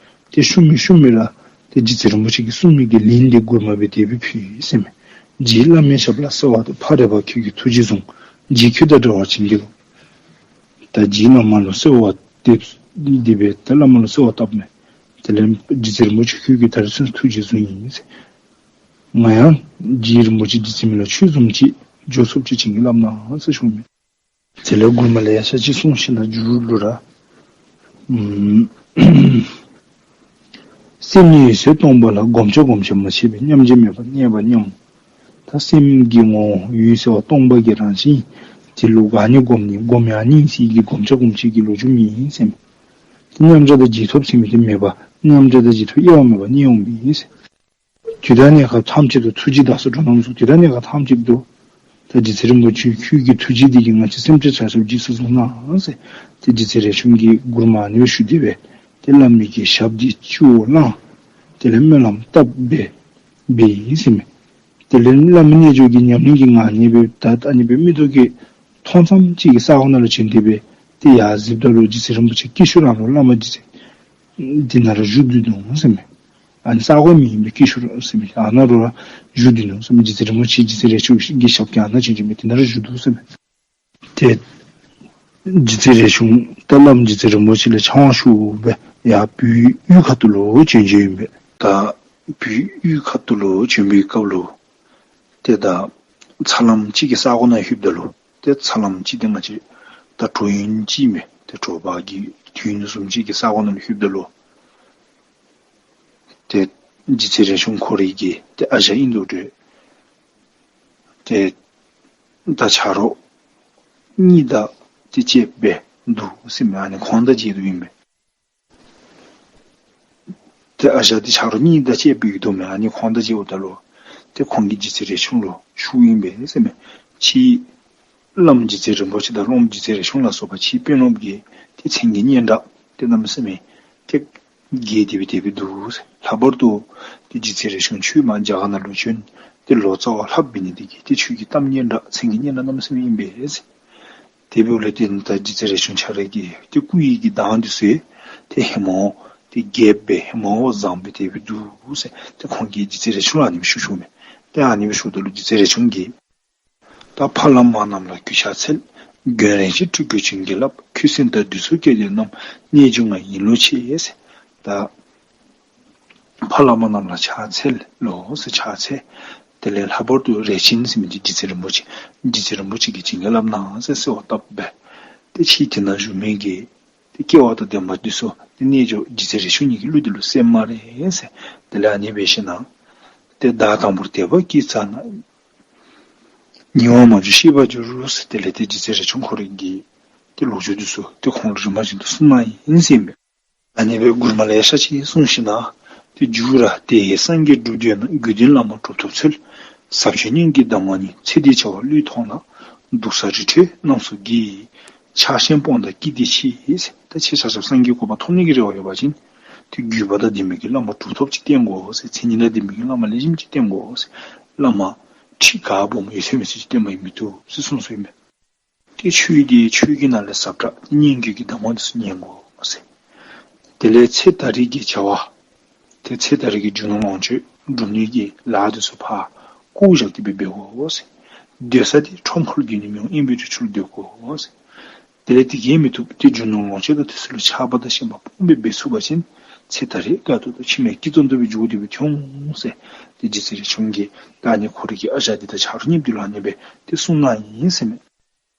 ཏེ་ཤུམ་མི་ཤུམ་མི་ར་ཏེ་རྗེ་བཙུན་རིན་པོ་ཆེ་གིས་གསུངས་མི་གི་ལན་འདི་མགུར་མ་སྦེ་དེ་སྦེ་ཕུལ་ཡི་ཟེར་མས། རྗེ་བླ་མའི་ཞབས་ལ་གསོལ་བ་འདེབས། ཕ་རས་པ་ཁྱོད་ཀྱི་ཐུགས་རྗེས་བཟུང་། རྗེ་ཁྱོད་དང་འབྲེལ་བར་བྱིན་གྱིས་རློབས། ད་རྗེ་བླ་མ་ལུ་གསོལ་བ་འདེབས་ཏེ་སྦེ་ད་བླ་མ་ལུ་གསོལ་བ་བཏབ་མས། དེ་ལས་རྗེ་བཙུན་རིན་པོ་ཆེ་ཁྱོད་ཀྱིས་ད་རིས་ཚུན་ཐུགས་རྗེས་བཟུང་ཡི་ཟེར། ང་ཡང་རྗེ་རིན་པོ་ཆེ་རྗེ་བཙུན་མི་ལ་ཁྱོད་བཟུམ་ཅིག་འགྱོ་ཚུགསཔ་ཅིག་བྱིན་གྱིས་བརླབ་གནང་ཟེར་ཞུཝ་མས། དེ་ལས་མགུར་མ་ལས་ཡང་ཆ་ཅིག་གསུངས་ཞིནམ་ད་མཇུག་ལུ་ར་ཨམ་སེམས་ཉིད་འོད་གསལ་སྟོང་པ་ལ། བསྒོམ་བྱ་སྒོམ་བྱེད་མ་མཆིས་པས། མཉམ་རྗེས་མེད་པར་གནས་པ་མཉམ། ད་སེམས་ཀྱི་ངོ་བོ་འོད་གསལ་བ་སྟོང་པ་གི་རང་བཞིན་དེ་ལུ་ག་ནི་བསྒོམ་ནི་བསྒོམ་ཡང་ནི་ཟེར་གྱི་བསྒོམ་བྱ་སྒོམ་བྱེད་ཀྱི་ལོ་རྒྱུས་མེད་ཟེར་མས། དེ་མཉམ་བྱ་དང་རྗེས་ཐོབ་ཟེར་མི་དེ་མེད་པ། མཉམ་བྱ་དང་རྗེས་ཐོབ་དབྱེ་བ་མེད་པར་གནས་འོང་པས་ཟེར། དུས་དང་གནས་སྐབས་ཐམས་ཅད་དུ་ཐུགས་རྗེས་བདག་སོགས་འགྲོ་རྣམས་སོགས་དུས་དང་གནས་སྐབས་ཐམས་ཅད་དུ་ད་རྗེ་བཙུན་རིན་པོ་ཆེ་ཁྱོད་ཀྱི་ཐུགས་རྗེ་འདི་གིས་ང་བཅས་སེམས་ཅན་ཆ་ཁྱབ་རྗེས་སུ་བཟུང་གནང་ཟེར། ཏེ་རྗེ་བཙུན་རས་ཆུང་གིས་མགུར་མ་ཨ་ནི་སྦེ་ཞུ་སྟེ་སྦེ་ཏེ་བླ་མའི་གི་ཞབས་འདི་སྤྱི་བོར་བླངས། དེ་ལས་སྨོན་ལམ་བཏབ་སྦེ་འབད་ཡི་ཟེར་མས། དེ་ལས་བླ་མའི་རྣལ་འབྱོར་གྱི་ཉམས་ལེན་གྱི་ངང་ནས་སྦེ་ད་ཨ་ནི་སྦེ་མིག་ཏོ་གིས་མཐོང་ཙམ་ཅིག་གི་ས་གོ་ནང་ལུ་བྱོན་ཏེ་སྦེ་ཏེ་ཡར་གཟིགསཔ་ད་ལུ་རྗེ་བཙུན་རིན་པོ་ཆེ་དཀྱིལ་ཆོག་རང་ལུ་བླ་མ་རྗེ་བཙུན་འདི་ནང་ར་བཞུགས་སྡོད་ནུག་ཟེར་མས། ཨ་ནི་ས་གོ་མེད་པའི་དཀྱིལ་ཆོག་ཟེར་མི་ཨ་ནཱ་ལུ་ར་བཞུགས་སྡོད་ནུག་ཟེར་མས། རྗེ་བཙུན་རིན་པོ་ཆེ་རྗེ་བཙུན་རས་ཆུང་གི་ཞབས་ཀྱི་ཨ་ནཱ་བྱོན་བྱོནམ་སྦེ་དེ་ནང་ར་བཞུགས་འདུག་ཟེར་མས། ཏེ་རྗེ་བཙུན་རས་ཆུང་ད་བླམ་རྗེ་བཙུན་རིན་པོ་ཆེ་ལས་ཕྱག་དབང་ཞུ་སྦེ་ཡར་བོད་ཡུལ་ཁ་ཐུག་ལུ་བྱོན་བྱོནམ་ཨིན་པས། ད་བོད་ཡུལ་ཁ་ཐུག་ལུ་བྱོན་པའི་སྐབས་ལུ་ཏེ་ད་ཚ་ལམ་ཅིག་གི་ས་གོ་ནང་ལྷོདཔ་ད་ལུ་ཏེ་ཚ་ལམ་ཅིག་ཏེ་ང་བཅས་ད་གྲོ་ཡུན་ཅིག་མས། ཏེ་དྲོ་པ་གི་དུས་ཡུན་བཟུམ་ཅིག་གི་ས་གོ་ནང་ལྷོདཔ་ད་ལུ་ཏེ་རྗེ་བཙུན་རས་ཆུང་ཁོ་རའི་གི་ཏེ་ཨ་ཞང་ཨིན་དོ་འདྲ་ཏེ་ད་ཆ་རོགས་གཉིས་དང་ཏེ་བཅསཔ་སྦེ་འདུག་ཟེར་མས། ཨ་ནི་ཁོང་དང་མཇལ་དོ་ཨིན་པས། ཏེ་ཨ་ཞང་འདི་ཆ་རོགས་གཉིས་དང་བཅསཔ་སྦེ་འདུག་མས། ཨ་ནི་ཁོང་དང་མཇལཝ་ད་ལུ་ཏེ་ཁོང་གིས་རྗེ་བཙུན་རས་ཆུང་ལུ་ཞུཝ་ཨིན་པས་ཟེར་མས། ཁྱེད་བླམ་རྗེ་བཙུན་རིན་པོ་ཆེ་དང་སློབ་མ་རྗེ་བཙུན་རས་ཆུང་ལ་སོགས་པ་ཁྱེད་དཔོན་སློབ་ཀྱི་ཏེ་མཚན་གྱི་སྙན་གྲགས་ཏེ་གནམ་མེད་ས་མེད་ཏེ་རྒྱས་ཏེ་སྦེ་དེ་སྦེ་འདུག་ཟེར། ལྷག་པར་དུ་ཏེ་རྗེ་བཙུན་རས་ཆུང་ཁྱོད་མར་རྒྱ་གར་ནང་ལུ་བྱོན་ཏེ་ལོ་ཙཱ་བ་ལྷབ་འབད་ནི་དེ་གིས་ཏེ་ཁྱོད་ཀྱི་གཏམ་སྙན་གྲགས་མཚན་གྱི་སྙན་གྲགས་གནམ་མེད་ས་མེད་ཨིན་པས་ཟེར། དེ་འབདཝ་ལས་ཏེ་ད་རྗེ་བཙུན་རས་ཆུང་ཁྱོད་རའི་གི་ཏེ་སྐུ་ཡི་གི་གདངས་འདི་ཚུ་ཏེ་ཧེ་མ་ཏེ་རྒྱསཔ་སྦེ་ཧེ་མ་བཟང་སྦེ་དེ་སྦེ་འདུག་ཟེར་ཏེ་ཁོང་གིས་རྗེ་བཙུན་རས་ཆུང་ལུ་ཨ་ནི་སྦེ་ཞུ་ཞུཝ་མས། ཏེ་ཨ་ནི་སྦེ་ཞུཝ་ད་ལུ་རྗེ་བཙུན་རས་ཆུང་གིས་ད་ཕ་བླ་མ་རྣམས་ལ་གུས་ཕྱག་འཚལ། དགོན་རིན་ཆེན་སྤྲུལ་སྐུ་བྱིན་གྱིས་བརླབས། ཁུ་སིམ་དང་བདུད་ཚོགས་སྐྱེས་སྡེ་རྣམས། རྣལ་འབྱོར་ང་ཡིན་ལོ་ཆེ་ཟེར། ད་ཕ་བླ་མ་རྣམས་ལ་ཕྱག་འཚལ་ལོ་ཟེར་ཕྱག་འཚལ། དེ་ལས་ལྷག་པར་དུ་རས་ཆེན་ཟེར་མི་འདི་རྗེ་བཙུན་རིན་པོ་ཆེ་རྗེ་བཙུན་རིན་པོ་ཆེ་གིས་བྱིན་གྱིས་བརླབས་གནང་ཟེར་གསོལ་བ་བཏབ་པས། ཏེ་ཕྱིས་དེ་ན་བཞུགས་མི་གི་ཏེ་སྐལ་བ་དང་ལྡན་པ་འདི་ཚུ་ཏེ་རྣལ་འབྱོར་རྗེ་བཙུན་རས་ཆུང་ཉིད་ཀྱི་གླུ་འདི་ལུ་གསན་སྨ་རེ་ཟེར། དེ་ལས་ཨ་ནི་སྦེ་ཞིནམ་ལས་ཏེ་བདག་དང་པོར་དད་པ་བསྐྱེད་ཙ་ན། ཉེ་བར་མ་བྱོན་ཤེས་པར་འགྱུར་ཟེར། དེ་ལས་ཏེ་རྗེ་བཙུན་རས་ཆུང་ཁོ་རའི་གི་ཏེ་ལོ་རྒྱུས་འདི་ཚུ་ཏེ་ཁོང་ལུ་རིམ་པ་བཞིན་དུ་གསུངས་གནང་ཡི་ཟེར་ཨིན་པས། ཨ་ནི་སྦེ་མགུར་མ་ལེ་ཤ་ཅིག་གསུངས་ཞིནམ་ལས་ཏེ་མཇུག་ར་དེ་ཡི་སངས་རྒྱས་སྒྲུབ་འདོད་ན། དགེ་འདུན་བླ་མ་གྲུབ་ཐོབ་འཚོལ། ཟབ་ཆོས་སྙན་གྱི་གདམས་ངག་ཉིད། ཚེ་འདིའི་བྱ་བ་བློས་ཐོངས་ན། སྡུག་ས་རི་ཁྲོད་རྣམས་སུ་གྱེས། ཕྱག་ཆེན་སྤོང་དང་བསྐྱེད་དེ་མཆི་ཟེར། ད་ཁྱེད་ཆ་ཁྱབ་སངས་རྒྱས་གོ་འཕང་ཐོབ་ནི་གི་རེ་བ་ཡོད་པ་ཅིན་ཏེ་བརྒྱུད་པ་དང་ལྡན་མི་གི་བླ་མ་གྲུབ་ཐོབ་ཅིག་བསྟེན་དགོ་ཟེར། མཚན་ཉིད་དང་ལྡན་མི་གི་བླ་མ་ལེགས་ཤོམ་ཅིག་བསྟེན་དགོ་ཟེར། བླ་མ་ཁྲི་ག་སྦོམ་ཡོད་ཚད་མེད་ཚད་ཅིག་བསྟེན་པ་ཡང་མི་བཏུབ་ཟེར་གསུངས་གསུངསམ་ཨིན་མས། ཏེ་ཆོས་འདི་ཆོས་ཀྱི་ནང་ལས་ཟབ་དྲགས་སྙན་བརྒྱུད་ཀྱི་གདམས་ངག་འདི་ཚུ་ཉན་དགོ་ཟེར། དེ་ལས་ཚེ་ད་རེས་ཀྱི་བྱ་བ་ཏེ་ཚེ་ད་རེས་ཀྱི་རྒྱུ་ནོར་ལོངས་སྤྱོད་སྒྲུབ་ནི་གི་ལཱ་འདི་ཚུ་ཕར་བཀོ་བཞག་སྟེ་སྦེ་འབད་དགོ་ཟེར། སྡོད་ས་འདི་ཁྲོམ་ཁ་ལུ་སྡོད་ནི་མི་འོང་། དབེན་པའི་གྲོང་ཁྱེར་ལུ་སྡོད་དགོ་ཟེར། དེ་ལས་དེ་གིས་མི་བཏུབ། ཏེ་རྒྱུ་ནོར་ལོངས་སྤྱོད་དང་དེ་ཚུ་ལུ་ཆགས་པ་དང་ཞེན་པ་སྤོང་སྦེ་འབད་ཚུགས་པ་ཅིན་ཚེ་ད་རེས་དགའ་ཏོག་ཏོ་ཕྱི་མའི་སྐྱིད་ཏོང་ཏོ་སྦེ་འགྱོ་སྟེ་སྦེ་འོང་ཟེར། ཏེ་རྗེ་བཙུན་རས་ཆུང་གིས་ད་ཨ་ནི་ཁོ་རའི་གི་ཨ་ཞང་འདི་དང་ཆ་རོགས་གཉིས་འདི་ལུ་ཨ་ནི་སྦེ་ཏེ་གསུངས་གནང་ཡི་ཟེར་མས།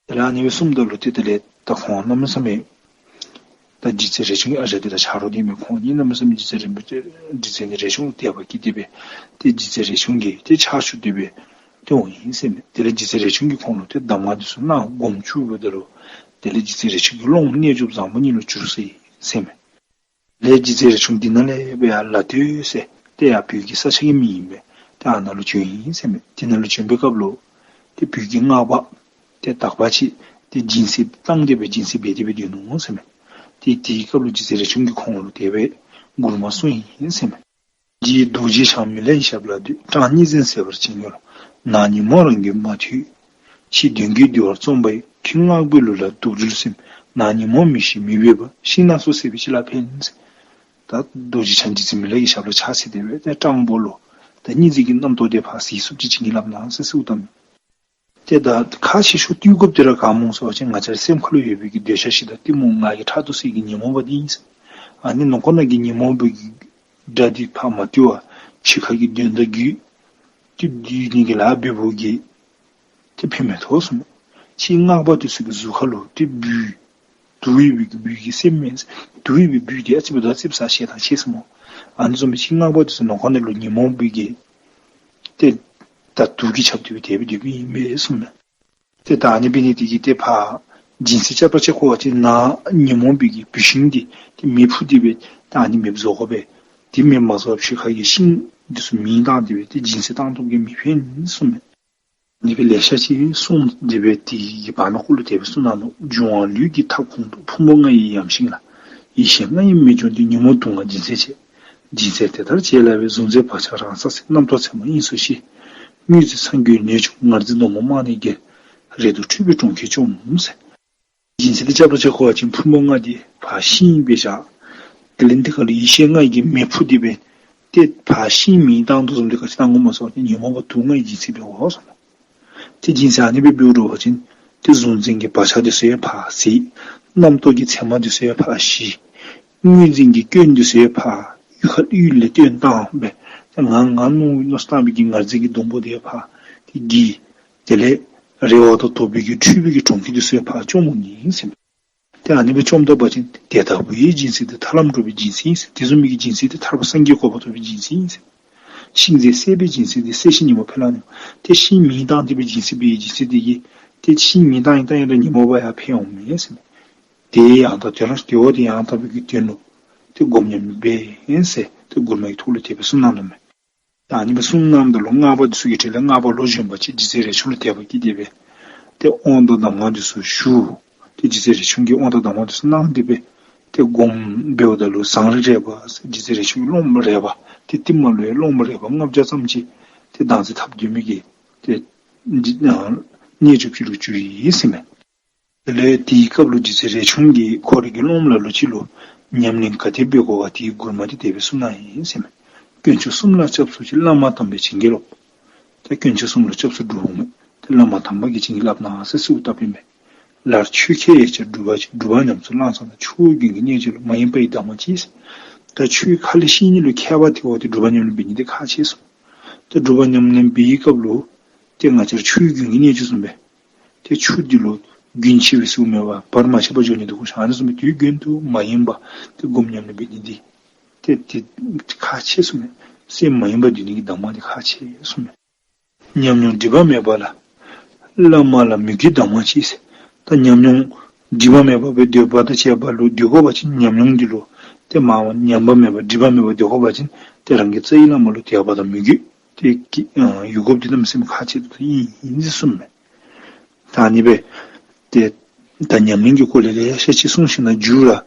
དེ་ལས་ཨ་ནི་སྦེ་གསུངམ་ད་ལུ་ཏེ་དེ་ལས་ད་ཁོང་གནམ་མེད་ས་མེད་ད་རྗེ་བཙུན་རས་ཆུང་གི་ཨ་ཞང་འདི་དང་ཆ་རོགས་འདི་མས། ཁོང་གཉིས་གནམ་མེད་ས་མེད་རྗེ་བཙུན་རིན་པོ་ཆེ་རྗེ་བཙུན་རས་ཆུང་ལུ་དད་པ་སྐྱེས་ཏེ་སྦེ་ཏེ་རྗེ་བཙུན་རས་ཆུང་གི་ཏེ་ཕྱག་ཞུ་སྟེ་སྦེ་ཏེ་འོང་ཡི་ཟེར་མས། དེ་ལས་རྗེ་བཙུན་རས་ཆུང་གིས་ཁོང་ལུ་ཏེ་གདམས་ངག་འདི་ཚུ་གནང་སྒོམ་བཅུགཔ་ད་ལུ་དེ་ལས་རྗེ་བཙུན་རས་ཆུང་གི་སློབ་མ་རྣལ་འབྱོར་བཟང་པོ་གཉིས་ལུ་གྱུར་སོ་ཡི་ཟེར་མས། ལས་རྗེ་བཙུན་རས་ཆུང་འདི་ནང་ལས་སྦེ་ཡར་ལ་སྟོད་ཟེར་ཏེ་ཡར་བོད་ཀྱི་ས་ཆ་གི་མིང་ཨིན་པས། ཏེ་ཨ་ནཱ་ལུ་བྱོན་ཡི་ཟེར་མས། དེ་ནང་ལུ་བྱོན་པའི་སྐབས་ལུ་ཏེ་བོད་ཀྱི་སྔགས་པ་ཏེ་དག་པ་ཅིག་ཏེ་སྦྱིན་སྲེག་བཏང་སྟེ་སྦེ་སྦྱིན་སྲེག་འབད་དེ་སྦེ་སྡོད་ནུག་ཟེར་མས། ཏེ་དེའི་སྐབས་ལུ་རྗེ་བཙུན་རས་ཆུང་གིས་ཁོང་ལུ་དེ་སྦེ་མགུར་མ་གསུངས་ཡི་ཟེར་མས། རྗེ་རྡོ་རྗེ་འཆང་མི་ལའི་ཞབས་ལ་སྡོད། གྲངས་སྙིང་བཙན་ཟད་པར་བྱིན་གྱིས་རློབས། ནག་ཉོན་མོངས་རང་རྒྱུད་མ་ཐུལ། ཕྱིས་གདོན་བགེགས་འདུལ་བར་རྩོམ་པ་ཡི། ཁྲིམས་སྔགས་པའི་ལུགས་ལ་དུག་སྦྲུལ་སེམས། ནག་ཉོན་མོངས་མི་ཤེས་མི་འབད་པ། ཤིང་ནགས་སོགས་ཟད་པའི་ཕྱིར་ལ་ཕན། ད་རྡོ་རྗེ་འཆང་རྗེ་བཙུན་མི་ལ་གི་ཞབས་ལ་ཕྱག་འཚལ་ཏེ་སྦེ་ཏེ་སྤྲང་པོ་ལུ་ད་སྙིང་རྗེ་གི་རྣམ་རྟོག་དེ་ཕར་ཟད་ཚུགསཔ་ཅིག་བྱིན་གྱིས་བརླབས་གནང་ཟེར་གསོལཝ་བཏབ་མས། ཏེ་ད་ཁག་ཆེ་ཤོས་བཏུལ་དགོཔ་འདི་ར་ག་སྨོ་ཟེར་བ་ཅིན་ང་བཅས་རའི་སེམས་ཁ་ལུ་ཡོད་པའི་གི་འདོད་ཆགས་ཞེ་སྡང་གཏི་མུག་ང་རྒྱལ་ཕྲག་དོག་ཟེར་གྱི་ཉོན་མོངས་པ་འདི་ཨིན་ཟེར། ཨ་ནི་ནང་ཁོག་ནང་གི་ཉོན་མོངས་པའི་གི་དགྲ་འདི་ཕར་མ་བཏུལ་བར་ཕྱི་ཁ་གི་གདོན་དང་བགེགས་འདི་འདུལ་ནི་གི་ལཱ་འབདཝ་གིས་ཏེ་ཕན་མི་ཐོགས་གསུངས་མས། ཕྱིས་སྔགས་པ་འདི་ཚུ་གི་གཟུགས་ཁ་ལུ་ཏེ་སྦུལ་དུག་ཡོད་པའི་གི་སྦུལ་གྱི་སེམས་མས། དུག་ཡོད་པའི་སྦུལ་འདི་ཨ་ཙི་འབད་དོ་ཨ་ཙི་འབད་ས་ཞེ་སྡང་ཆེ་ཟེར་སྨོ། ཨ་ནི་བཟུམ་སྦེ་ཕྱིས་སྔགས་པ་འདི་ཚུ་ནང་ཁོག་ནང་ལུ་ཉོན་མོངས་པའི་གི་ཏེ་ད་དུག་གིས་ཁྱབ་སྟེ་སྦེ་དེ་སྦེ་སྡོདཔ་ཨིན་པས་གསུངས་མས། ཏེ་ད་ཨ་ནི་འབད་ནི་དེ་གིས་ཏེ་ཕར་སྦྱིན་སྲེག་རྐྱབ་པར་ཅིག་འཁོར་བ་ཅིན་ནང་ཉོན་མོངས་པའི་གི་བུད་ཤིང་འདི་ཏེ་མེ་ཕུ་སྟེ་སྦེ་ད་ཨ་ནི་མེདཔ་བཟོ་དགོ་པས། ཏེ་མེདཔ་མ་བཟོ་བར་ཕྱི་ཁ་གི་ཤིང་འདི་ཚུ་མེ་བཏང་སྟེ་སྦེ་ཏེ་སྦྱིན་སྲེག་བཏང་སྟོབས་ཀྱིས་མི་ཕན་གསུངས་མས། ཨ་ནི་སྦེ་ལེ་ཤ་ཅིག་གསུངས་ཏེ་སྦེ་དེ་གི་བར་ན་ཁོ་ལུ་དེ་སྦེ་གསུངས་གནང་ནུག། འབྱུང་བ་ལུས་ཀྱི་མཐའ་གང་དུ། ཕུང་པོ་ལྔ་ཡི་ཡམ་ཤིང་ལ། ཡེ་ཤེས་ལྔ་ཡིས་མི་འབྱུང་སྟེ། ཉོན་མོངས་དུག་ལྔ་སྦྱིན་སྲེག་བྱེད། སྦྱིན་སྲེག་དེ་ལྟར་བྱས་ལ་བས། གཟུང་འཛིན་བག་ཆགས་རང་སར་ཟད། རྣམ་རྟོག་མཚན་མ་དབྱིངས་སུ་ཞི། དངོས་འཛིན་ཚངས་རྒྱས་ནུས་ཆུང་ངར་འཛིན་གདོང་མོ་རྨང་ནས་འགྱེལ། རེ་དོགས་འཁྲུལ་པའི་གྲོང་ཁྱེར་བཅོམ་ཟེར། སྦྱིན་སྲེག་འདི་རྐྱབ་པར་ཅིག་འཁོར་བ་ཅིན་ཕུང་པོ་ལྔ་འདི་ཕར་ཤིང་སྦེ་བཞག། དེ་ལས་འདི་ཁ་ལུ་ཡེ་ཤེས་ལྔ་གིས་མེ་ཕུ་སྟེ་སྦེ་ཏེ་ཕར་ཤིང་མེ་བཏང་དོ་བཟུམ་འདི་ག་ཅི་བཏང་དགོཔ་སྨོ་ཟེར་བ་ཅིན་ཉོན་མོངས་པ་དུག་ལྔ་ཡི་སྦྱིན་སྲེག་འབད་དགོ་གསུངས་མས། ཏེ་སྦྱིན་སྲེག་ཨ་ནི་སྦེ་འབད་འགྱོ་བ་ཅིན་ཏེ་གཟུང་འཛིན་གྱི་བག་ཆགས་འདི་ཚུ་ཡང་ཕར་ཟད། རྣམ་རྟོག་གི་མཚན་མ་འདི་ཚུ་ཡང་ཕར་ཞི། དངོས་འཛིན་གྱི་སྐྱོན་འདི་ཚུ་ཡང་ཕར་གཡུས་ཁ་གཡུས་ལས་བཏོན་བཏང་སྦེ་ཏེ་ང་ང་མནོ་མནོ་བསམ་བཏང་བའི་གི་ངར་འཛིན་གྱི་སྡོང་པོ་འདི་ཡང་ཕར་ཏེ་འགྱེལ། དེ་ལས་རེ་བ་དང་དོགས་པའི་གི་འཁྲུལ་པའི་གི་གྲོང་ཁྱེར་འདི་ཚུ་ཡང་ཕར་བཅོམ་འོང་ནི་ཨིན་ཟེར་མས། ཏེ་ཨ་ནི་སྦེ་བཅོམ་ད་པ་ཅིན་དེ་ལྟ་བུའི་སྦྱིན་སྲེག་འདི་ཐར་ལམ་འགྲོ་བའི་སྦྱིན་སྲེག་ཨིན་ཟེར། དེ་བཟུམ་མའི་གི་སྦྱིན་སྲེག་འདི་ཐར་པ་སངས་རྒྱས་གོ་འཕང་ཐོབ་པའི་སྦྱིན་སྲེག་ཨིན་ཟེར། ཤིང་འཛིན་བསད་པའི་སྦྱིན་སྲེག་འདི་བསད་ཤིང་ཉོན་མོངས་འཕེལ་ལ་ནུག། ཏེ་ཤིང་མེ་བཏང་སྟེ་སྦེ་སྦྱིན་སྲེག་འབད་བའི་སྦྱིན་སྲེག་འདི་གིས་ཏེ་ཤིང་མེ་བཏང་ཡི་བཏང་ཡི་ར་ཉོན་མོངས་པ་ཡང་འཕེལ་འོང་མས་ཟེར་མས། དེ་ཡང་དག་དོན་ལ་དེ་འོ་དེ་ཡང་དག་པའི་གི་དོན་ལུ་ཏེ་སྒོམ་ཉམས་འབད་ཟེར་ཏེ་མགུར་མ་གི་ཐོག་ལུ་དེ་སྦེ་གསུངས་གནང་ནུག་མས། ད་ཨ་ནི་སྦེ་གསུངས་གནངམ་ད་ལུ་སྔགས་པ་འདི་ཚུ་གི་གྲས་ལས་སྔགས་པ་ལོ་གཞོན་པ་ཅིག་རྗེ་བཙུན་རས་ཆུང་ལུ་དད་པ་སྐྱེས་ཏེ་སྦེ་ཏེ་དབང་དང་གདམས་ངག་འདི་ཚུ་ཞུ། ཏེ་རྗེ་བཙུན་རས་ཆུང་གིས་དབང་དང་གདམས་ངག་འདི་ཚུ་གནང་སྟེ་སྦེ་ཏེ་སྒོམ་འབདཝ་ད་ལུ་ཟངས་རི་རས་པ་རྗེ་བཙུན་རས་ཆུང་གི་སློབ་མ་རས་པ་ཏེ་ཏིལ་མ་ལུ་ཡང་སློབ་མ་རས་པ་ལྔ་བརྒྱ་ཙམ་ཅིག་ཏེ་བདག་འཛིན་འཐབ་སྡོད་མི་གི་ཏེ་རྣལ་འབྱོར་ཅིག་ལུ་གྱུར་ཡི་ཟེར་མས། དེ་ལས་དེའི་སྐབས་ལུ་རྗེ་བཙུན་རས་ཆུང་གིས་ཁོ་རའི་གི་སློབ་མ་ལ་ལུ་ཅིག་ལུ་ཉམས་ལེན་ག་དེ་འབད་དགོ་ག་དེའི་མགུར་མ་འདི་དེ་སྦེ་གསུངས་གནང་ཡི་ཟེར་མས། དཀོན་མཆོག་གསུམ་ལ་སྐྱབས་སུ་མཆི། བླ་མ་དམ་པས་བྱིན་གྱིས་རློབས། ཏེ་དཀོན་མཆོག་གསུམ་ལུ་སྐྱབས་སུ་འགྲོ་འོང་མས། ཏེ་བླ་མ་དམ་པ་གིས་བྱིན་གྱིས་བརླབས་གནང་ཟེར་གསོལཝ་བཏབ་ཨིན་མས། ལར་ཆོས་ཁས་ཡ་ཅིག་སྒྲུབ་པ་ཅིན་སྒྲུབ་པ་ཉམས་སུ་བླང་ས་ན་ཆོས་རྒྱུན་གྱི་རྣལ་འབྱོར་ལུ་མ་ཡེངས་པ་གི་གདམས་ངག་ཅིག། ད་ཆོས་ཁ་ལས་བཤད་ནི་ལུ་མཁས་པ་དེ་འོ་དེ་སྒྲུབ་པ་ཉམས་ལེན་འབད་ནི་དེ་ཁག་ཆེ་གསུངས། ད་སྒྲུབ་པ་ཉམས་ལེན་འབད་བའི་སྐབས་ལུ་ཏེ་ང་བཅས་ར་ཆོས་རྒྱུན་གྱི་རྣལ་འབྱོར་བཟུམ་སྦེ་ཏེ་ཆུ་འདི་ལུ་རྒྱུན་ཆད་པའི་སྲོལ་མེད་པར་བར་མ་ཆད་པར་འགྱོ་ནི་འདུག་གོ་ཤ་ཨ་ནི་བཟུམ་སྦེ་དུས་རྒྱུན་དུ་མ་ཡེངས་པར་ཏེ་སྒོམ་ཉམས་ལེན་འབད་ནི་འདི་ཏེ་དེ་ཁག་ཆེ་གསུངས་མས། སེམས་མ་ཡེངས་པར་སྡོད་ནི་གི་གདམས་ངག་འདི་ཁག་ཆེ་གསུངས་མས། ཉམས་མྱོང་སྒྲིབ་པ་མེད་པ་ལ། བླ་མ་ལ་མོས་གུས་གདམས་ངག་ཅིག། ད་ཉམས་མྱོང་སྒྲིབ་པ་མེད་པ་སྦེ་སྡོད་པ་དང་བཅས་པ་ལུ་སྡོད་དགོ་པ་ཅིན་ཉམས་མྱོང་འདི་ལུ་ཏེ་མ་པ་ཉམས་པ་མེད་པ་སྒྲིབ་པ་མེད་པར་སྡོད་དགོ་པ་ཅིན་ཏེ་རང་གི་རྩ་བའི་བླ་མ་ལུ་དད་པ་དང་མོས་གུས་ཏེ་ཀྱི་ཡོད་དགོཔ་འདི་གནམ་མེད་ས་མེད་ཁག་ཆེ་ཏོག་ཏོ་ཨིན་ཨིན་ཟེར་གསུངས་མས། ད་ཨ་ནི་སྦེ་ཏེ་ད་ཉམས་ལེན་གྱི་སྐོར་ལས་ལེ་ཤ་ཅིག་གསུངས་ཞིནམ་ལས་མཇུག་ར་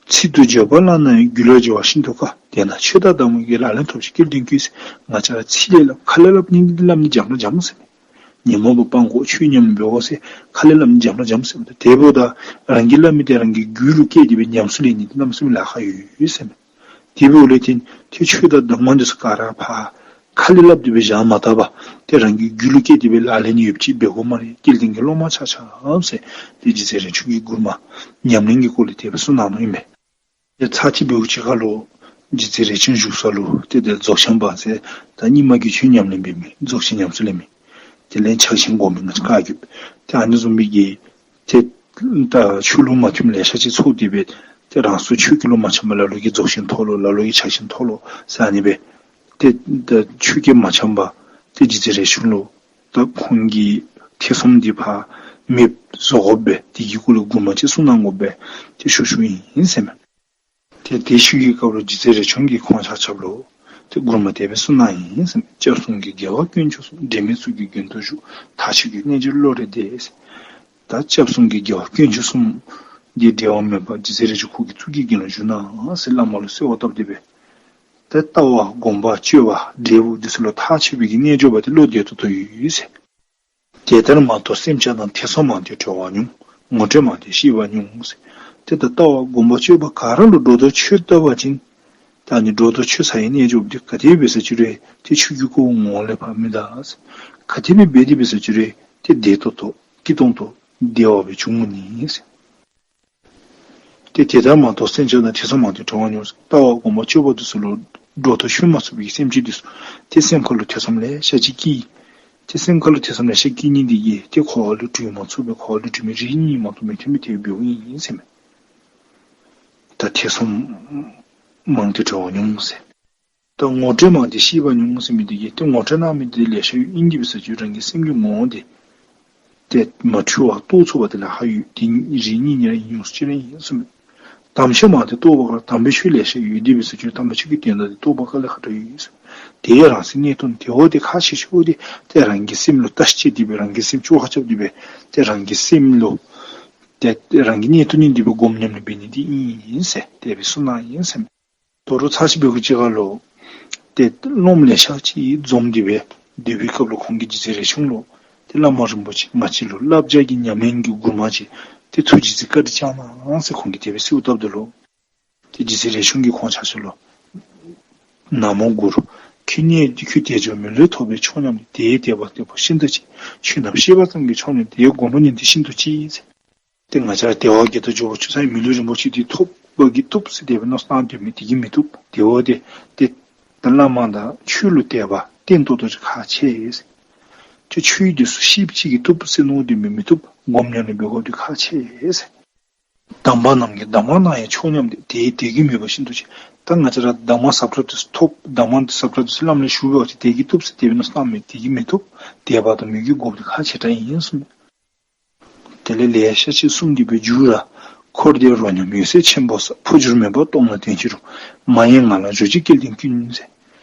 ཚིག་ཏུ་བརྗོད་པ་བླངས་ན་ཡང་རྒྱུད་ལ་འཇུག་པ་ཤིན་ཏུ་དཀའ། དེས་ན་ཆོས་དང་གདམས་ངག་གི་ལག་ལེན་ཐོབ་ཕྱིར་སྐལ་ལྡན་ཀུན་ཟེར། ང་བཅས་ར་ཚིག་ལས་སླབ་ཁ་ལས་སླབ་ནི་སླབ་ནི་འཇམ་ར་འཇམ་ཟེར་མས། ཉོན་མོངས་པ་སྤང་དགོ་ཆོས་ཉམས་ལེན་འབད་དགོ་ཟེར་ཁ་ལས་སླབ་ནི་འཇམ་ར་འཇམ་ཟེར་མས། དེ་འབདཝ་ད་རང་གིས་སླབ་མི་དེ་རང་གི་རྒྱུད་ལུ་སྐྱེས་ཏེ་སྦེ་ཉམས་སུ་ལེན་ནི་དེ་གནམ་མེད་ས་མེད་ལཱ་ཁག་ཡོད་ཟེར་མས། དེ་འབདཝ་ལས་བརྟེན་ཏེ་ཆོས་དང་གདམས་ངག་འདི་ཚུ་ག་ར་ཕར་ཁ་ལས་སླབ་སྟེ་སྦེ་བཞག་མ་ད་པར་ཏེ་རང་གི་རྒྱུད་ལུ་སྐྱེས་ཏེ་སྦེ་ལག་ལེན་ཡོདཔ་ཅིག་འབད་དགོ་སྨ་རེ། སྐལ་ལྡན་གྱི་སློབ་མ་ཆ་ཁྱབ་ཟེར་ཏེ་རྗེ་བཙུན་རས་ཆུང་གིས་མགུར་མ་ཉམས་ལེན་གྱི་སྐོར་ལས་དེ་སྦེ་གསུངས་གནང་ནུག་ཨིན་པས། ཏེ་ཚར་གཅིག་འབདཝ་ཅིག་ཁར་ལུ་རྗེ་བཙུན་རས་ཆུང་བཞུགས་ས་ལུ་ཏེ་དེ་རྫོགས་ཆེན་པ་ཟེར་ད་རྙིང་མ་གི་ཆོས་ཉམས་ལེན་འབད་མི་རྫོགས་ཆེན་ཉམས་སུ་ལེན་མི་དེ་ལས་ཕྱག་ཆེན་སྒོམ་མི་ང་བཅས་བཀའ་བརྒྱུད་ཏེ་ཨ་ནི་བཟུམ་མའི་གི་ཏེ་ད་ཆོས་ལུགས་མ་མཐུན་ལེ་ཤ་ཅིག་ཚོགས་ཏེ་སྦེ་ཏེ་རང་སོའི་ཆོས་སྐད་ལུ་མ་འཆམ་པར་ལ་ལུ་གིས་རྫོགས་ཆེན་མཐོ་ལོ་ལ་ལུ་གིས་ཕྱག་ཆེན་མཐོ་ལོ་ཟེར་ཨ་ནི་སྦེ་ཏེ་ད་ཆོས་སྐད་མ་འཆམ་པར་ཏེ་རྗེ་བཙུན་རས་ཆུང་ལུ་ད་ཁོང་གི་ཐེ་ཚོམ་འདི་ཕར་མེདཔ་བཟོ་དགོ་པས། དེ་གི་སྐོར་ལུ་མགུར་མ་ཅིག་གསུངས་གནང་དགོ་པས་ཏེ་ཞུ་ཞུཝ་ཨིན་ཟེར་མས། ཏེ་དེ་ཞུ་བའི་སྐབས་ལུ་རྗེ་བཙུན་རས་ཆུང་གིས་ཁོང་ཆ་ཁྱབ་ལུ་ཏེ་མགུར་མ་དེ་སྦེ་གསུངས་གནང་ཡི་ཟེར་མས། སྐྱབས་གསུམ་གྱི་རྒྱལ་བ་དཀོན་མཆོག་གསུམ། འབྲལ་མེད་གཙུག་གི་མགོན་དུ་བཞུགས། མཐའ་ཆོས་ཀྱི་རྣལ་འབྱོར་བློ་རེ་བདེ་ཟེར། ད་སྐྱབས་གསུམ་གྱི་རྒྱལ་བ་དཀོན་མཆོག་གསུམ་འདི་འབྲལ་བ་མེད་པར་རྗེ་བཙུན་རས་ཆུང་ཁོ་གི་གཙུག་གི་མགོན་ལུ་བཞུགས་གནང་ཟེར་བླ་མ་ལུ་གསོལ་བ་བཏབ་སྟེ་སྦེ་ཏེ་ལྟ་བ་སྒོམ་པ་སྤྱོད་པ་འབྲས་བུ་འདི་ཚུ་ལུ་མཐའ་ཆོས་པའི་གི་རྣལ་འབྱོར་པ་དེ་བློ་བདེ་ཏོག་ཏོ་ཡོད་ཟེར། དེ་ལྟར་མ་རྟོགས་སེམས་ཅན་དང་། ཐེ་ཚོམ་མང་སྟེ་གྲོལ་བ་ཉུང་། ངོ་སྤྲོད་མང་སྟེ་ཤེས་པ་ཉུང་ཟེར། ཏེ་ད་ལྟ་བ་སྒོམ་པ་སྤྱོད་པ་ག་ར་ལུ་སྒྲོ་འདོགས་ཆོད་ད་པ་ཅིན་ད་ཨ་ནི་སྒྲོ་འདོགས་ཆོད་ཚར་བའི་རྣལ་འབྱོར་པ་འདི་ག་དེ་སྦེ་འབད་ས་ཅི་རུང་ཏེ་ཆོས་ཀྱི་སྐུ་ངོ་ལས་ཕར་མི་གདའ་ཟེར། ག་དེ་སྦེ་འབད་དེ་འབད་ས་ཅི་རུང་ཏེ་བདེ་ཏོག་ཏོ་སྐྱིད་ཏོང་ཏོ་བདེ་བ་སྦེ་འབྱུང་ནི་ཟེར། ཏེ་དེ་ལྟར་མ་རྟོགས་སེམས་ཅན་དང་། ཐེ་ཚོམ་མང་སྟེ་གྲོལ་བ་ཉུང་ཟེར། ལྟ་བ་སྒོམ་པ་སྤྱོད་པ་འདི་ཚུ་ལུ་སྒྲོ་འདོགས་ཆོད་མ་ཚུགས་པའི་སེམས་ཅན་འདི་ཚུ་ཏེ་སེམས་ཁ་ལུ་ཐེ་ཚོམ་ལེ་ཤ་ཅིག་སྐྱེ། ཏེ་སེམས་ཁ་ལུ་ཐེ་ཚོམ་ལེ་ཤ་སྐྱེ་ནི་འདི་གིས་ཏེ་འཁོར་བ་ལུ་འདྲོག་མ་ཚུགས་པས། འཁོར་བ་ལུ་འདྲོག་མི་རེ་གཉིས་མ་གཏོགས་མི་ཐོན་མི་དེ་སྦེ་འབདཝ་ཨིན་ཟེར་མས། ད་ཐེ་ཚོམ་མང་སྟེ་གྲོལ་བ་ཉུང་ཟེར། ད་ངོ་སྤྲོད་མང་སྟེ་ཤེས་པ་ཉུང་ཟེར་མི་འདི་གིས་ཏེ་ངོ་སྤྲོད་གནང་མི་འདི་ལེ་ཤ་ཡོད། ཨིན་དེ་འབད་ས་ཅི་རུང་རང་གི་སེམས་ཀྱི་ངོ་བོ་འདི་ཏེ་མ་འཁྲུལ་བར་རྟོགས་ཚུགས་པ་དེ་ལཱ་ཁག་ཡོད། དེ་རེ་གཉིས་ཉིད་ར་ཉུང་སུ་ཅིག་ར་ཨིན་ཟེར་མས། དམ་ཆོས་མང་སྟེ་རྟོགས་པ་དཀའ། དམ་པའི་ཆོས་ལེ་ཤ་ཡོད། དེ་འབད་ས་ཅི་རུང་དམ་པའི་ཆོས་ཀྱི་དོན་དག་དེ་རྟོགས་པ་དཀའ་ལས་ཁག་དྲགས་ཡོད་ཟེར། དེ་ཡང་རང་སེམས་གནད་དོན་དེ་འོ་དེ་ཁག་ཆེ་ཤོས་འདི་ཏེ་རང་གི་སེམས་ལུ་བརྟག་དཔྱད་དེ་སྦེ་རང་གི་སེམས་བཅོ་ཁ་རྐྱབ་སྟེ་སྦེ་ཏེ་རང་གི་སེམས་ལུ་ཏེ་རང་གི་གནད་དོན་ཨིན་དེ་སྦེ་སྒོམ་ཉམས་ལེན་འབད་ནི་འདི་ཨིན་ཟེར་དེ་སྦེ་གསུངས་གནང་ཡི་ཟེར་མས། དོ་རུང་ཚར་གཅིག་འབདཝ་ཅིག་ཁར་ལུ་ཏེ་སློབ་མ་ལེ་ཤ་ཅིག་འཛོམས་ཏེ་སྦེ་སྡོད་པའི་སྐབས་ལུ་ཁོང་གིས་རྗེ་བཙུན་རས་ཆུང་ལུ་ཏེ་བླ་མ་རིན་པོ་ཆེ་ང་བཅས་ལུ་བསླབ་བྱ་གི་ཉམས་ལེན་གྱི་མགུར་མ་ཅིག་ཏེ་ཐུགས་རྗེ་བཀའ་དྲིན་བསྐྱང་གནང་ཟེར་ཁོང་གིས་དེ་སྦེ་གསོལཝ་བཏབ་ད་ལུ་ཏེ་རྗེ་བཙུན་རས་ཆུང་གིས་ཁོང་ཆ་ཁྱབ་ལུ་ན་མོ་གུ་རུ། ཁྱོད་ནི་ཁྱོད་དལ་འབྱོར་མི་ལུས་ཐོབ་པའི་མཆོག་སྙམ་སྟེ། དེའི་དད་པ་དད་པ་ཤིན་ཏུ་ཆེ། ཆོས་རྣམས་ཤེས་པ་ཙམ་གྱིས་ཆོག་ནི་དེའི་སྒོམ་པ་ཉིད་དུ་ཤིན་ཏུ་གཅེས་ཟེར། ཏེ་ང་བཅས་ར་དལ་བ་བརྒྱད་དུ་འཇོམས་པ་ཆོས་ཚང་བའི་མི་ལུས་རིན་པོ་ཆེ་འདི་ཐོབ་པ་གིས་བཏུབ་ཟེར་དེ་སྦེ་མནོ་བསམ་སྡོད་མི་དེ་གིས་མི་བཏུབ། དེ་འོ་དེ་ཏེ་ད་བླ་མ་དང་ཆོས་ལུ་དད་པ་བརྟན་ཏོག་ཏོ་ཅིག་ཁག་ཆེ་ཟེར། ཏེ་ཆོས་འདི་ཚུ་ཤེསཔ་ཅིག་གིས་བཏུབ་ཟེར་མནོ་སྡོད་མི་མི་བཏུབ། སྒོམ་ཉམས་ལེན་འབད་དགོཔ་འདི་ཁག་ཆེ་ཟེར། དམ་པ་རྣམས་ཀྱིས་གདམས་ངག་གནང་ཡང་མཆོག་སྙམ་སྟེ། དེའི་དད་གུས་མོས་པ་ཤིན་ཏུ་ཆེ། ད་ང་བཅས་ར་གདམས་ངག་ཟབ་དྲགས་འདི་ཚུ་ཐོབ། གདམས་ངག་འདི་ཟབ་དྲགས་འདི་ཚུ་བླམ་ལས་ཞུ་བ་ཅིན་དེ་གིས་བཏུབ་ཟེར་དེ་སྦེ་མནོ་བསམ་མི་དེ་གིས་མི་བཏུབ། དད་པ་དང་མོས་གུས་དགོཔ་འདི་ཁག་ཆེ་དྲགས་ཨིན་གསུངས། དེ་ལས་ལེ་ཤ་ཅིག་གསུངས་ཏེ་སྦེ་མཇུག་ར་འཁོར་འདས་རོ་མཉམ་འོད་གསལ་ཆེན་པོ་ས། འཕོ་འགྱུར་མེད་པར་རྟོགས་ན་དོན་ཅི་རུང་། མ་ཡེངས་ངང་ལ་འཇོག་ཅིག་སྐལ་ལྡན་ཀུན་ཟེར།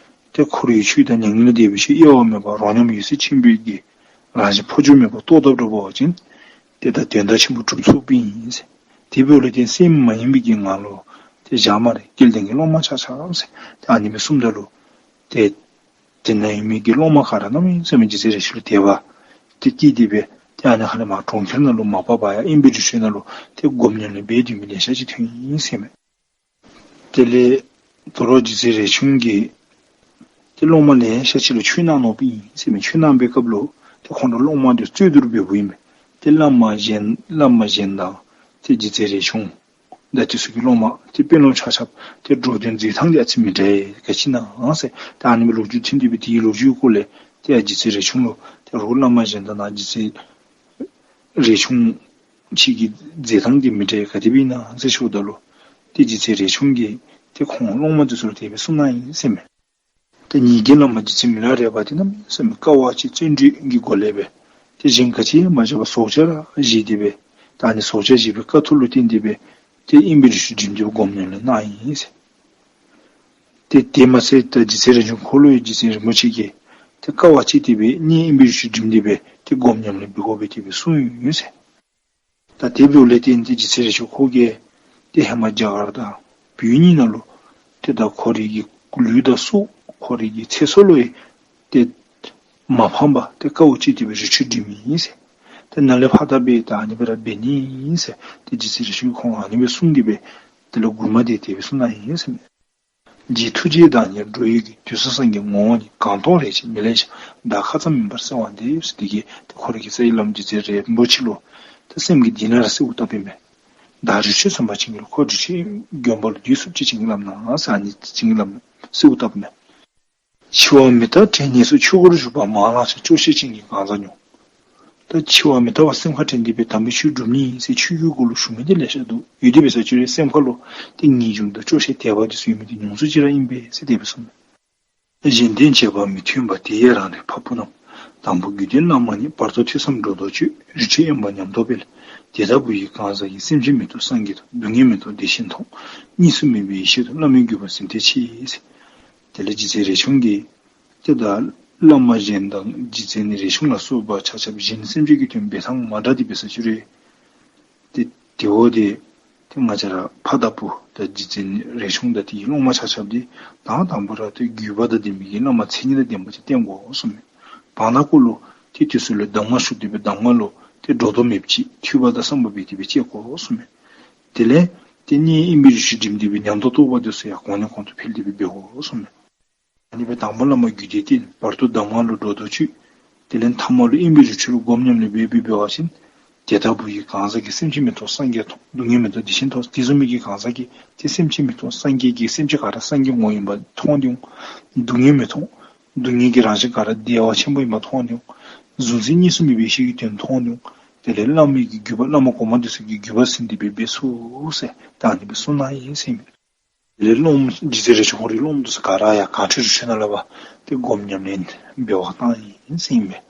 ཏེ་འཁོར་བའི་ཆོས་དང་མྱ་ངན་ལས་འདས་པའི་ཆོས་དབྱེ་བ་མེད་པར་རོ་མཉམ་འོད་གསལ་ཆེན་པོའི་གི་རང་བཞིན་འཕོ་འགྱུར་མེད་པར་རྟོགས་ད་འགྲུབ་པ་ཅིན་ཏེ་ད་དོན་དག་ཆེན་པོ་འགྲུབ་ཚུགསཔ་ཨིན་ཟེར། དེ་འབདཝ་ལས་ཏེ་སེམས་མ་ཡེངས་པའི་གི་ངང་ལུ་ཏེ་བཞག་སྨ་རེ་སྐལ་ལྡན་གྱི་སློབ་མ་ཆ་ཁྱབ་ཟེར། ཏེ་ཨ་ནི་སྦེ་གསུངམ་ད་ལུ་ཏེ་དེ་ནང་ཡོད་མི་གི་སློབ་མ་ག་ར་གནམ་མེད་ས་མེད་རྗེ་བཙུན་རས་ཆུང་ལུ་དད་པ་ཏེ་སྐྱེས་ཏེ་སྦེ་ཏེ་ཨ་ནི་ཁ་ལས་མར་གྲོང་ཁྱེར་ནང་ལུ་མ་པ་བ་ཡང་ཨིན་པའི་རི་ཁྲོད་ནང་ལུ་ཏེ་སྒོམ་ཉམས་ལེན་འབད་སྡོད་མི་ལེ་ཤ་ཅིག་ཐོན་ཡི་ཟེར་མས། དེ་ལས་དོ་རུང་རྗེ་བཙུན་རས་ཆུང་གིས་ཏེ་སློབ་མ་ལེ་ཤ་ཅིག་ལུ་ཆོས་གནང་ནུག་པ་ཨིན་ཟེར་མས། ཆོས་གནང་བའི་སྐབས་ལུ་ཏེ་ཁོང་ར་སློབ་མ་འདི་རྩོད་བསྡུར་འབདཝ་ཨིན་མས། ཏེ་ ཏེ་བླ་མ་གཞན་བླ་མ་གཞན་དང་ཏེ་རྗེ་བཙུན་རས་ཆུང་ད་དེ་ཚུ་གི་སློབ་མ་ཏེ་དཔོན་སློབ་ཆ་ཁྱབ་ཏེ་འགྲོ་དོན་མཛད་ཐངས་འདི་ཨ་ཙི་མི་འདྲ་ག་ཅི་ཨིན་ན་ཟེར། ད་ཨ་ནི་སྦེ་ལོ་རྒྱུས་ཐོན་ཏེ་སྦེ་དེའི་ལོ་རྒྱུས་སྐོར་ལས་ཏེ་ཡ་རྗེ་བཙུན་རས་ཆུང་ལུ་ཏེ་རོགས་བླ་མ་གཞན་དང་ནང་རྗེ་བཙུན་རས་ཆུང་ཁྱེད་ཀྱི་མཛད་ཐངས་འདི་མི་འདྲ་ག་དེ་སྦེ་ཨིན་ན་ཟེར་ཞུཝ་ད་ལུ་ཏེ་རྗེ་བཙུན་རས་ཆུང་གིས་ཏེ་ཁོང་སློབ་མ་དེ་ཚུ་ལུ་དེ་སྦེ་གསུངས་གནང་ཡི་ཟེར་མས། ཏེ་ངེ་གི་བླ་མ་རྗེ་བཙུན་མི་ལ་རས་པ་འདི་གནམ་མེད་ས་མེད་དཀའ་བ་སྤྱད་བརྩོན་འགྲུས་ཀྱི་སྒོ་ལས་སྦེ་ཏེ་གཞན་ག་ཅི་ཡང་མ་བཞག་པར་ཟོག་ཇ་ར་བཞེས་ཏེ་སྦེ་ད་ཨ་ནི་ཟོག་ཇ་བཞེས་པའི་དཀའ་ཐུབ་ལུ་བརྟེན་ཏེ་སྦེ་ཏེ་དབེན་པའི་རི་ཁྲོད་འགྲིམ་སྟེ་སྦེ་སྒོམ་ཉམས་ལེན་གནང་ཡི་ཟེར། ཏེ་དེ་མ་ཚད་ད་རྗེ་བཙུན་རས་ཆུང་ཁོ་ལུ་ཡང་རྗེ་བཙུན་རིན་པོ་ཆེ་གིས་ཏེ་དཀའ་བ་སྤྱད་དེ་སྦེ་གནས་དབེན་པའི་རི་ཁྲོད་འགྲིམ་སྟེ་སྦེ་ཏེ་སྒོམ་ཉམས་ལེན་འབད་དགོ་པས་དེ་སྦེ་གསུངས་ཡི་ཟེར། ད་དེ་འབདཝ་ལས་བརྟེན་ཏེ་རྗེ་བཙུན་རས་ཆུང་ཁོ་གིས་ཏེ་ཧེ་མ་རྒྱ་གར་དང་བོད་གཉིས་ནང་ལུ་ཏེ་ད་ཁོ་རའི་གི་ལུས་དང་སྲོག་ཁོ་རའི་གི་ཚེ་སྲོག་ལུ་ཡང་ཏེ་མ་ཕངས་པར་ཏེ་དཀའཝ་སྤྱད་དེ་སྦེ་རི་ཁྲོད་འགྲིམ་ཡི་ཟེར། ཏེ་ནཱ་ལས་ཕར་ད་སྦེ་ད་ཨ་ནི་སྦེ་ར་འབད་ནི་ཨིན་ཟེར། ཏེ་རྗེ་བཙུན་རས་ཆུང་ཁོང་ཨ་ནི་སྦེ་གསུངས་ཏེ་སྦེ་དེ་ལས་མགུར་མ་འདི་དེ་སྦེ་གསུངས་གནང་ཡི་ཟེར་མས། རྗེ་ཐུགས་རྗེའི་བདག་ཉིད་འགྲོ་བའི་གི། དུས་གསུམ་སངས་རྒྱས་ངོ་བོ་ཉིད། གང་མཐོང་རེག་ཅིང་མི་ལེན་ཞིང་། བདག་ཁ་ཙ་མིན་པར་གསོལ་བ་འདེབས། དེ་གིས་ཏེ་ཁོ་རའི་གི་རྩ་བའི་བླམ་རྗེ་བཙུན་རིན་པོ་ཆེ་ལུ་ཏེ་སེམས་ཀྱི་གཏིང་ནང་ར་གསོལཝ་བཏབ་ཨིན་མས། བདག་རི་ཁྲོད་ཚངས་པ་བྱིན་གྱིས་རློབས། ཁོ་རི་ཁྲོད་མགོན་པོ་ལུ་བདུད་རྩི་བཅུད་བྱིན་གྱིས་བརླབས་གནང་ཟེར་ཨ་ནི་བྱིན་གྱིས་བརླབས་གསོལཝ་བཏབ་ཨིན་མས། འཆི་བ་མི་རྟག་བྲལ་གནས་སུ། ཆོས་སྒོར་ཞུགས་པ་མང་ལ་ཤོག། སྐྱོ་ཤས་ཅན་གྱིས་གང་ཟག་མྱོང་། ད་འཆི་བ་མི་རྟག་པ་སེམས་ཁར་དྲན་ཏེ་སྦེ་དམ་པའི་ཆོས་སྒྲུབ་ནི་ཨིན་ཟེར་ཆོས་ཀྱི་སྒོ་ལུ་ཞུགས་མི་འདི་ལེ་ཤ་འདུག། ཡོད་དེ་འབད་ས་ཅིག་ར་སེམས་ཁར་ལུ་ཏེ་ངེས་འབྱུང་དང་སྐྱོ་ཤས་དད་པ་འདི་ཚུ་ཡོད་མི་འདི་ཉུང་སུ་ཅིག་ར་ཨིན་པས་ཟེར་དེ་སྦེ་གསུངས་མས། གཞན་དོན་བྱེད་པ་མི་མཐུན་པ་དེ་ཡི་རང་རིག་ཕ་བུ་རྣམས། དང་པོ་རྒྱུད་སྡེ་བླ་མ་ཉིད། བར་དུ་ཐོས་བསམ་སྒྲོ་འདོགས་གཅོད། རི་ཁྲོད་དབེན་པ་ཉམས་རྟོགས་སྤེལ། དེ་ལྟ་བུ་ཡི་གང་ཟག་གིས། སེམས་ཅན་མི་རྟོག་སངས་རྒྱས་མཐོང་། སྡུག་བསྔལ་མི་རྟོག་བདེ་ཆེན་མཐོང་། གཉིས་སུ་མེད་པའི་ཡེ་ཤེས་མཐོང་། བླ་མའི་བརྒྱུད་པར་སེམས་གཏད་ཆེ། དེ་ལས་རྗེ་བཙུན་རས་ཆུང་གིས་ཏེ་ད་བླ་མ་གཞན་དང་རྗེ་བཙུན་རས་ཆུང་ལ་སོགས་པ་ཆ་ཁྱབ་གཞན་སེམས་ཅན་གྱི་དོན་འབད་ཐངས་མ་འདྲ་སྟེ་འབད་ས་ཅིག་ར་ཏེ་དེ་འོ་དེ་ཏེ་ང་བཅས་ར་ཕ་དང་བུ་ད་རྗེ་བཙུན་རས་ཆུང་དང་དེའི་སློབ་མ་ཆ་ཁྱབ་འདི་དང་དང་པ་ར་ཏེ་བརྒྱུད་པ་དང་ལྡན་པའི་གི་བླ་མ་མཚན་ཉིད་དང་ལྡན་པ་ཅིག་བསྟེན་དགོ་གསུངས་མས། བར་ན་ཀུན་ལུ་ཏེ་དེ་ཚུ་ལུ་གདམས་ངག་ཞུ་སྟེ་སྦེ་གདམས་ངག་ལུ་ཏེ་སྒྲོ་འདོགས་མེདཔ་ཅིག་ཐོས་པ་དང་བསམ་པ་སྦེ་དེ་སྦེ་སྤྱད་དགོ་གསུངས་མས། དེ་ལས་ཏེ་གནས་དབེན་པའི་རི་ཁྲོད་འགྲིམ་སྟེ་སྦེ་ཉམས་རྟོགས་རྟོགས་པ་དེ་ཚུ་ཡང་གོང་ནས་གོང་དུ་འཕེལ་ཏེ་སྦེ་འབད་དགོ་གསུངས་མས། ཨ་ནི་སྦེ་དང་པོ་བླ་མ་རྒྱུད་སྡེ་བསྟེན། བར་དུ་གདམས་ངག་ལུ་སྒྲོ་འདོགས་གཅོད། དེ་ལས་ཐ་མ་ལུ་དབེན་པའི་རི་ཁྲོད་ལུ་སྒོམ་ཉམས་ལེན་འབད་འབད་འབད་བ་ཅིན། དེ་ལྟ་བུ་ཡི་གང་ཟག་གིས། སེམས་ཅན་མི་རྟོག་སངས་རྒྱས་མཐོང་། སྡུག་བསྔལ་མི་རྟོག་བདེ་ཆེན་མཐོང་། དེ་བཟུམ་མའི་གི་གང་ཟག་གིས་ཏེ་སེམས་ཅན་མི་རྟོག་སངས་རྒྱས་ཀྱི་སེམས་ཅན་ག་ར་སངས་རྒྱས་ངོ་ཡིན་པ་མཐོང་སྟེ་འོང་། སྡུག་བསྔལ་མི་མཐོང་། སྡུག་བསྔལ་གྱི་རང་བཞིན་ག་ར་བདེ་བ་ཆེན་པོ་ཡིན་པ་མཐོང་སྟེ་འོང་། གཟུང་འཛིན་གཉིས་སུ་མེད་པའི་ཡེ་ཤེས་ཀྱི་དོན་མཐོང་སྟེ་འོང་། དེ་ལས་བླ་མའི་གི་བརྒྱུད་པ་བླ་མ་གོང་མ་དེ་ཚུ་གི་བརྒྱུད་པ་ཟིན་ཏེ་སྦེ་འབད་ཚུགས་ཟེར་ད་ཨ་ནི་སྦེ་གསུངས་གནང་ཡི་ཟེར་ཨིན་མས། དེ་ལས་སློབ་མ་རྗེ་བཙུན་རས་ཆུང་ཁོ་རའི་སློབ་མ་དེ་ཚུ་ག་ར་ཡང་གངས་ཁྲོད་རི་ཁྲོད་ནང་ལས་ཕར་ཏེ་སྒོམ་ཉམས་ལེན་འབད་བར་བཏང་ཡི་ཟེར་ཨིན་མས།